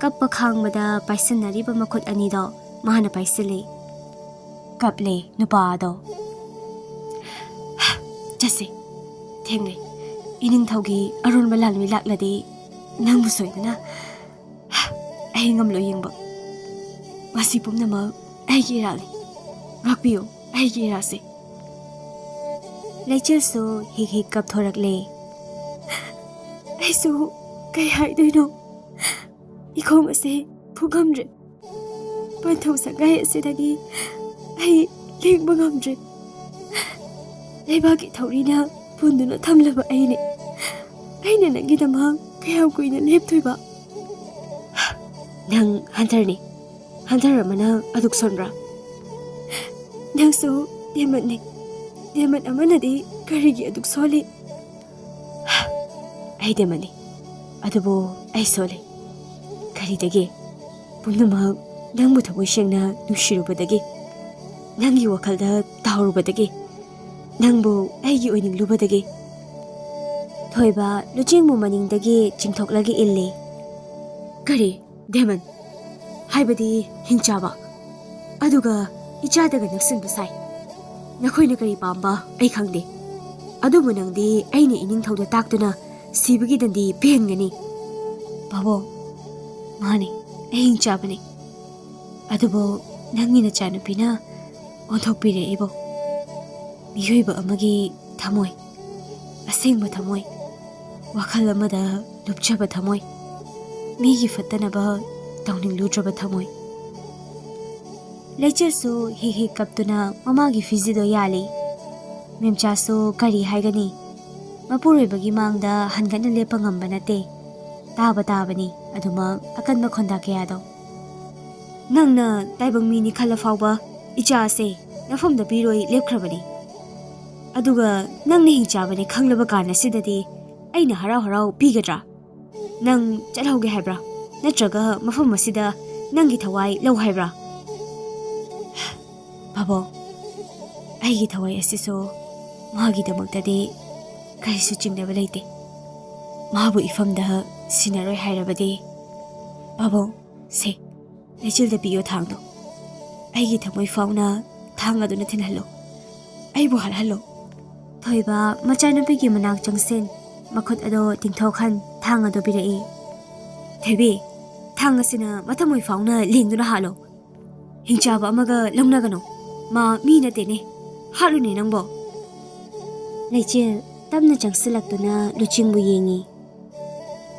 ꯀꯞꯄ ꯈꯥꯡꯕꯗ ꯄꯥꯏꯁꯤꯟꯅꯔꯤꯕ ꯃꯈꯨꯠ ꯑꯅꯤꯗꯣ ꯃꯥꯅ ꯄꯥꯏꯁꯤꯜꯂꯤ꯫ ꯀꯞꯂꯦ ꯅꯨꯄꯥ ꯑꯗꯣ꯫ "ꯆꯠꯁꯤ, ꯊꯦꯡꯂꯦ꯫ ꯏꯅꯤꯡꯊꯧꯒꯤ ꯑꯔꯣꯟꯕ ꯂꯥꯟꯃꯤ ꯂꯥꯛꯂꯗꯤ ꯅꯪꯕꯨ ꯁꯣꯏꯗꯅ ꯑꯩ ꯉꯝꯂꯣꯏ ꯌꯦꯡꯕ꯫ ꯃꯁꯤ ꯄꯨꯝꯅꯃꯛ ꯑꯩꯒꯤ ꯏꯔꯥꯜꯅꯤ꯫ ꯉꯥꯛꯄꯤꯌꯨ ꯑꯩꯒꯤ ꯏꯔꯥꯜꯁꯦ꯫" ꯂꯩꯆꯤꯜꯁꯨ ꯍꯤꯛ ꯍꯤꯛ ꯀꯞꯊꯣꯔꯛꯂꯦ꯫ "ꯑꯩꯁꯨ ꯀꯩ ꯍꯥꯏꯗꯣꯏꯅꯣ? ꯏꯈꯣꯡ ꯑꯁꯦ ꯐꯨꯉꯝꯗ꯭ꯔꯦ꯫ ꯄꯟꯊꯧ ꯁꯪꯒꯥꯏ ꯑꯁꯤꯗꯒꯤ ꯑꯩ ꯂꯦꯡꯕ ꯉꯝꯗ꯭ꯔꯦ꯫ ꯂꯩꯕꯥꯛꯀꯤ ꯊꯧꯔꯤꯅ ꯄꯨꯟꯗꯨꯅ ꯊꯝꯂꯕ ꯑꯩꯅꯦ꯫ ꯑꯩꯅ ꯅꯪꯒꯤꯗꯃꯛ ꯀꯌꯥꯝ ꯀꯨꯏꯅ ꯂꯦꯞꯇꯣꯏꯕ?" "ꯅꯪ ꯍꯟꯇꯔꯅꯤ꯫ ꯍꯟꯇꯔ ꯑꯃꯅ ꯑꯗꯨꯛ ꯁꯣꯟꯕ꯭ꯔꯥ?" "ꯅꯪꯁꯨ ꯗꯦꯃꯟꯅꯤ꯫ ꯗꯦꯃꯟ ꯑꯃꯅꯗꯤ ꯀꯔꯤꯒꯤ ꯑꯗꯨꯛ ꯁꯣꯜꯂꯤ?" "ꯑꯩ ꯗꯦꯃꯟꯅꯤ, ꯑꯗꯨꯕꯨ ꯑꯩ ꯁꯣꯜꯂꯤ꯫ ꯀꯔꯤꯗꯒꯤ? ꯄꯨꯝꯅꯃꯛ ꯅꯪꯕꯨ ꯊꯃꯣꯏ ꯁꯦꯡꯅ ꯅꯨꯡꯁꯤꯔꯨꯕꯗꯒꯤ, ꯅꯪꯒꯤ ꯋꯥꯈꯜꯗ ꯇꯥꯎꯔꯨꯕꯗꯒꯤ, ꯅꯪꯕꯨ ꯑꯩꯒꯤ ꯑꯣꯏꯅꯤꯡꯂꯨꯕꯗꯒꯤ꯫" ꯊꯣꯏꯕ ꯂꯨꯆꯤꯡꯕꯨ ꯃꯅꯤꯡꯗꯒꯤ ꯆꯤꯡꯊꯣꯛꯂꯒ ꯏꯜꯂꯤ꯫ "ꯀꯔꯤ? ꯗꯦꯃꯟ? ꯍꯥꯏꯕꯗꯤ ꯍꯤꯡꯆꯥꯕ? ꯑꯗꯨꯒ ꯏꯆꯥꯗꯒ ꯅꯛꯁꯤꯟꯕ ꯁꯥꯏ꯫ ꯅꯈꯣꯏꯅ ꯀꯔꯤ ꯄꯥꯝꯕ ꯑꯩ ꯈꯪꯗꯦ, ꯑꯗꯨꯕꯨ ꯅꯪꯗꯤ ꯑꯩꯅ ꯏꯅꯤꯡꯊꯧꯗ ꯇꯥꯛꯇꯨꯅ ꯁꯤꯕꯒꯤ ꯗꯟꯗꯤ ꯄꯤꯍꯟꯒꯅꯤ꯫" "ꯄꯥꯕꯨꯡ, ꯃꯥꯅꯤ, ꯑꯩ ꯍꯤꯡꯆꯥꯕꯅꯤ꯫ ꯑꯗꯨꯕꯨ ꯅꯪꯒꯤ ꯅꯆꯥꯅꯨꯄꯤꯅ ꯑꯣꯟꯊꯣꯛꯄꯤꯔꯦ ꯑꯩꯕꯨ꯫ ꯃꯤꯑꯣꯏꯕ ꯑꯃꯒꯤ ꯊꯃꯣꯏ, ꯑꯁꯦꯡꯕ ꯊꯃꯣꯏ, ꯋꯥꯈꯜ ꯑꯃꯗ ꯂꯨꯞꯆꯕ ꯊꯃꯣꯏ, ꯃꯤꯒꯤ ꯐꯠꯇꯅꯕ ꯇꯧꯅꯤꯡꯂꯨꯗ꯭ꯔꯕ ꯊꯃꯣꯏ꯫" ꯂꯩꯆꯤꯜꯁꯨ ꯍꯤꯛ ꯍꯤꯛ ꯀꯞꯇꯨꯅ ꯃꯃꯥꯒꯤ ꯐꯤꯖꯤꯗꯣ ꯌꯥꯜꯂꯤ꯫ ꯃꯦꯝꯆꯥꯁꯨ ꯀꯔꯤ ꯍꯥꯏꯒꯅꯤ? ꯃꯄꯨꯔꯣꯏꯕꯒꯤ ꯃꯥꯡꯗ ꯍꯟꯒꯠꯅ ꯂꯦꯞꯄ ꯉꯝꯕ ꯅꯠꯇꯦ꯫ ꯇꯥꯕ ꯇꯥꯕꯅꯤ ꯑꯗꯨꯃꯛ ꯑꯀꯟꯕ ꯈꯣꯟꯗꯥ ꯀꯌꯥꯗꯣ꯫ "ꯅꯪꯅ ꯇꯥꯏꯕꯪ ꯃꯤꯅꯤ ꯈꯜꯂ ꯐꯥꯎꯕ ꯏꯆꯥ ꯑꯁꯦ ꯅꯐꯝꯗ ꯄꯤꯔꯣꯏ ꯂꯦꯞꯈ꯭ꯔꯕꯅꯤ꯫ ꯑꯗꯨꯒ ꯅꯪꯅ ꯍꯤꯡꯆꯥꯕꯅꯦ ꯈꯪꯂꯕ ꯀꯥꯟ ꯑꯁꯤꯗꯗꯤ ꯑꯩꯅ ꯍꯔꯥꯎ ꯍꯔꯥꯎ ꯄꯤꯒꯗ꯭ꯔꯥ? ꯅꯪ ꯆꯠꯍꯧꯒꯦ ꯍꯥꯏꯕ꯭ꯔꯥ? ꯅꯠꯇ꯭ꯔꯒ ꯃꯐꯝ ꯑꯁꯤꯗ ꯅꯪꯒꯤ ꯊꯋꯥꯏ ꯂꯧ ꯍꯥꯏꯕ꯭ꯔꯥ? ꯄꯥꯕꯨꯡ, ꯑꯩꯒꯤ ꯊꯋꯥꯏ ꯑꯁꯤꯁꯨ ꯃꯥꯒꯤꯗꯃꯛꯇꯗꯤ ꯀꯔꯤꯁꯨ ꯆꯤꯡꯅꯕ ꯂꯩꯇꯦ꯫ ꯃꯥꯕꯨ ꯏꯐꯝꯗ ꯁꯤꯟꯅꯔꯣꯏ ꯍꯥꯏꯔꯕꯗꯤ, ꯄꯥꯕꯨꯡ, ꯁꯦ, ꯂꯩꯆꯤꯜꯗ ꯄꯤꯌꯣ ꯊꯥꯡꯗꯣ꯫ ꯑꯩꯒꯤ ꯊꯃꯣꯏ ꯐꯥꯎꯅ ꯊꯥꯡ ꯑꯗꯨꯅ ꯊꯤꯜꯍꯜꯂꯣ꯫ ꯑꯩꯕꯨ ꯍꯥꯠꯍꯜꯂꯣ꯫ ꯊꯣꯏꯕ ꯃꯆꯥꯅꯨꯄꯤꯒꯤ ꯃꯅꯥꯛ ꯆꯪꯁꯤꯟ, ꯃꯈꯨꯠ ꯑꯗꯣ ꯇꯤꯡꯊꯣꯛꯍꯟ, ꯊꯥꯡ ꯑꯗꯣ ꯄꯤꯔꯛꯏ꯫ ꯊꯣꯏꯕꯤ, ꯊꯥꯡ ꯑꯁꯤꯅ ꯃꯊꯃꯣꯏ ꯐꯥꯎꯅ ꯂꯦꯡꯗꯨꯅ ꯍꯥꯠꯂꯣ꯫ ꯍꯤꯡꯆꯥꯕ ꯑꯃꯒ ꯂꯧꯅꯒꯅꯨ꯫ ꯃꯥ ꯃꯤ ꯅꯠꯇꯦꯅꯦ꯫ ꯍꯥꯠꯂꯨꯅꯦ ꯅꯪꯕꯣ꯫ ꯂꯩꯆꯤꯜ ꯇꯞꯅ ꯆꯪꯁꯤꯜꯂꯛꯇꯨꯅ ꯂꯨꯆꯤꯡꯕꯨ ꯌꯦꯡꯉꯤ꯫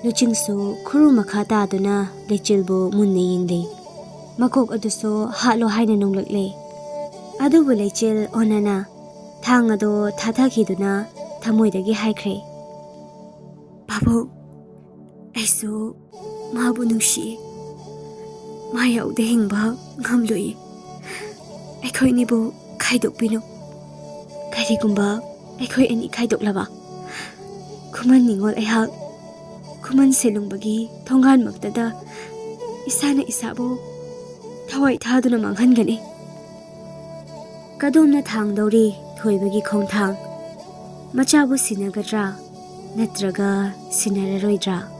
ꯂꯨꯆꯤꯡꯁꯨ ꯈꯨꯔꯨ ꯃꯈꯥ ꯇꯥꯗꯨꯅ ꯂꯩꯆꯤꯜꯕꯨ ꯃꯨꯟꯅ ꯌꯦꯡꯂꯤ꯫ ꯃꯀꯣꯛ ꯑꯗꯨꯁꯨ ꯍꯥꯠꯂꯣ ꯍꯥꯏꯅ ꯅꯣꯡꯂꯛꯂꯦ꯫ ꯑꯗꯨꯕꯨ ꯂꯩꯆꯤꯜ ꯑꯣꯟꯅꯅ ꯊꯥꯡ ꯑꯗꯣ ꯊꯥꯊꯈꯤꯗꯨꯅ ꯊꯃꯣꯏꯗꯒꯤ ꯍꯥꯏꯈ꯭ꯔꯦ, "ꯄꯥꯕꯨꯡ, ꯑꯩꯁꯨ ꯃꯥꯕꯨ ꯅꯨꯡꯁꯤꯌꯦ꯫ ꯃꯥ ꯌꯥꯎꯗ ꯍꯤꯡꯕ ꯉꯝꯂꯣꯏꯌꯦ꯫ ꯑꯩꯈꯣꯏꯅꯤꯕꯨ ꯈꯥꯏꯗꯣꯛꯄꯤꯅꯨ꯫ ꯀꯔꯤꯒꯨꯝꯕ ꯑꯩꯈꯣꯏ ꯑꯅꯤ ꯈꯥꯏꯗꯣꯛꯂꯕ, ꯈꯨꯃꯟ ꯅꯤꯉꯣꯜ ꯑꯩꯍꯥꯛ ꯈꯨꯃꯟ ꯁꯦꯂꯨꯡꯕꯒꯤ ꯊꯣꯡꯒꯥꯟꯃꯛꯇꯗ ꯏꯁꯥꯅ ꯏꯁꯥꯕꯨ ꯊꯋꯥꯏ ꯊꯥꯗꯨꯅ ꯃꯥꯡꯍꯟꯒꯅꯤ꯫" ꯀꯗꯣꯝꯅ ꯊꯥꯡꯗꯧꯔꯤ ꯊꯣꯏꯕꯒꯤ ꯈꯣꯡꯊꯥꯡ? ꯃꯆꯥꯕꯨ ꯁꯤꯟꯅꯒꯗ꯭ꯔꯥ ꯅꯠꯇ꯭ꯔꯒ ꯁꯤꯟꯅꯔꯔꯣꯏꯗ꯭ꯔꯥ?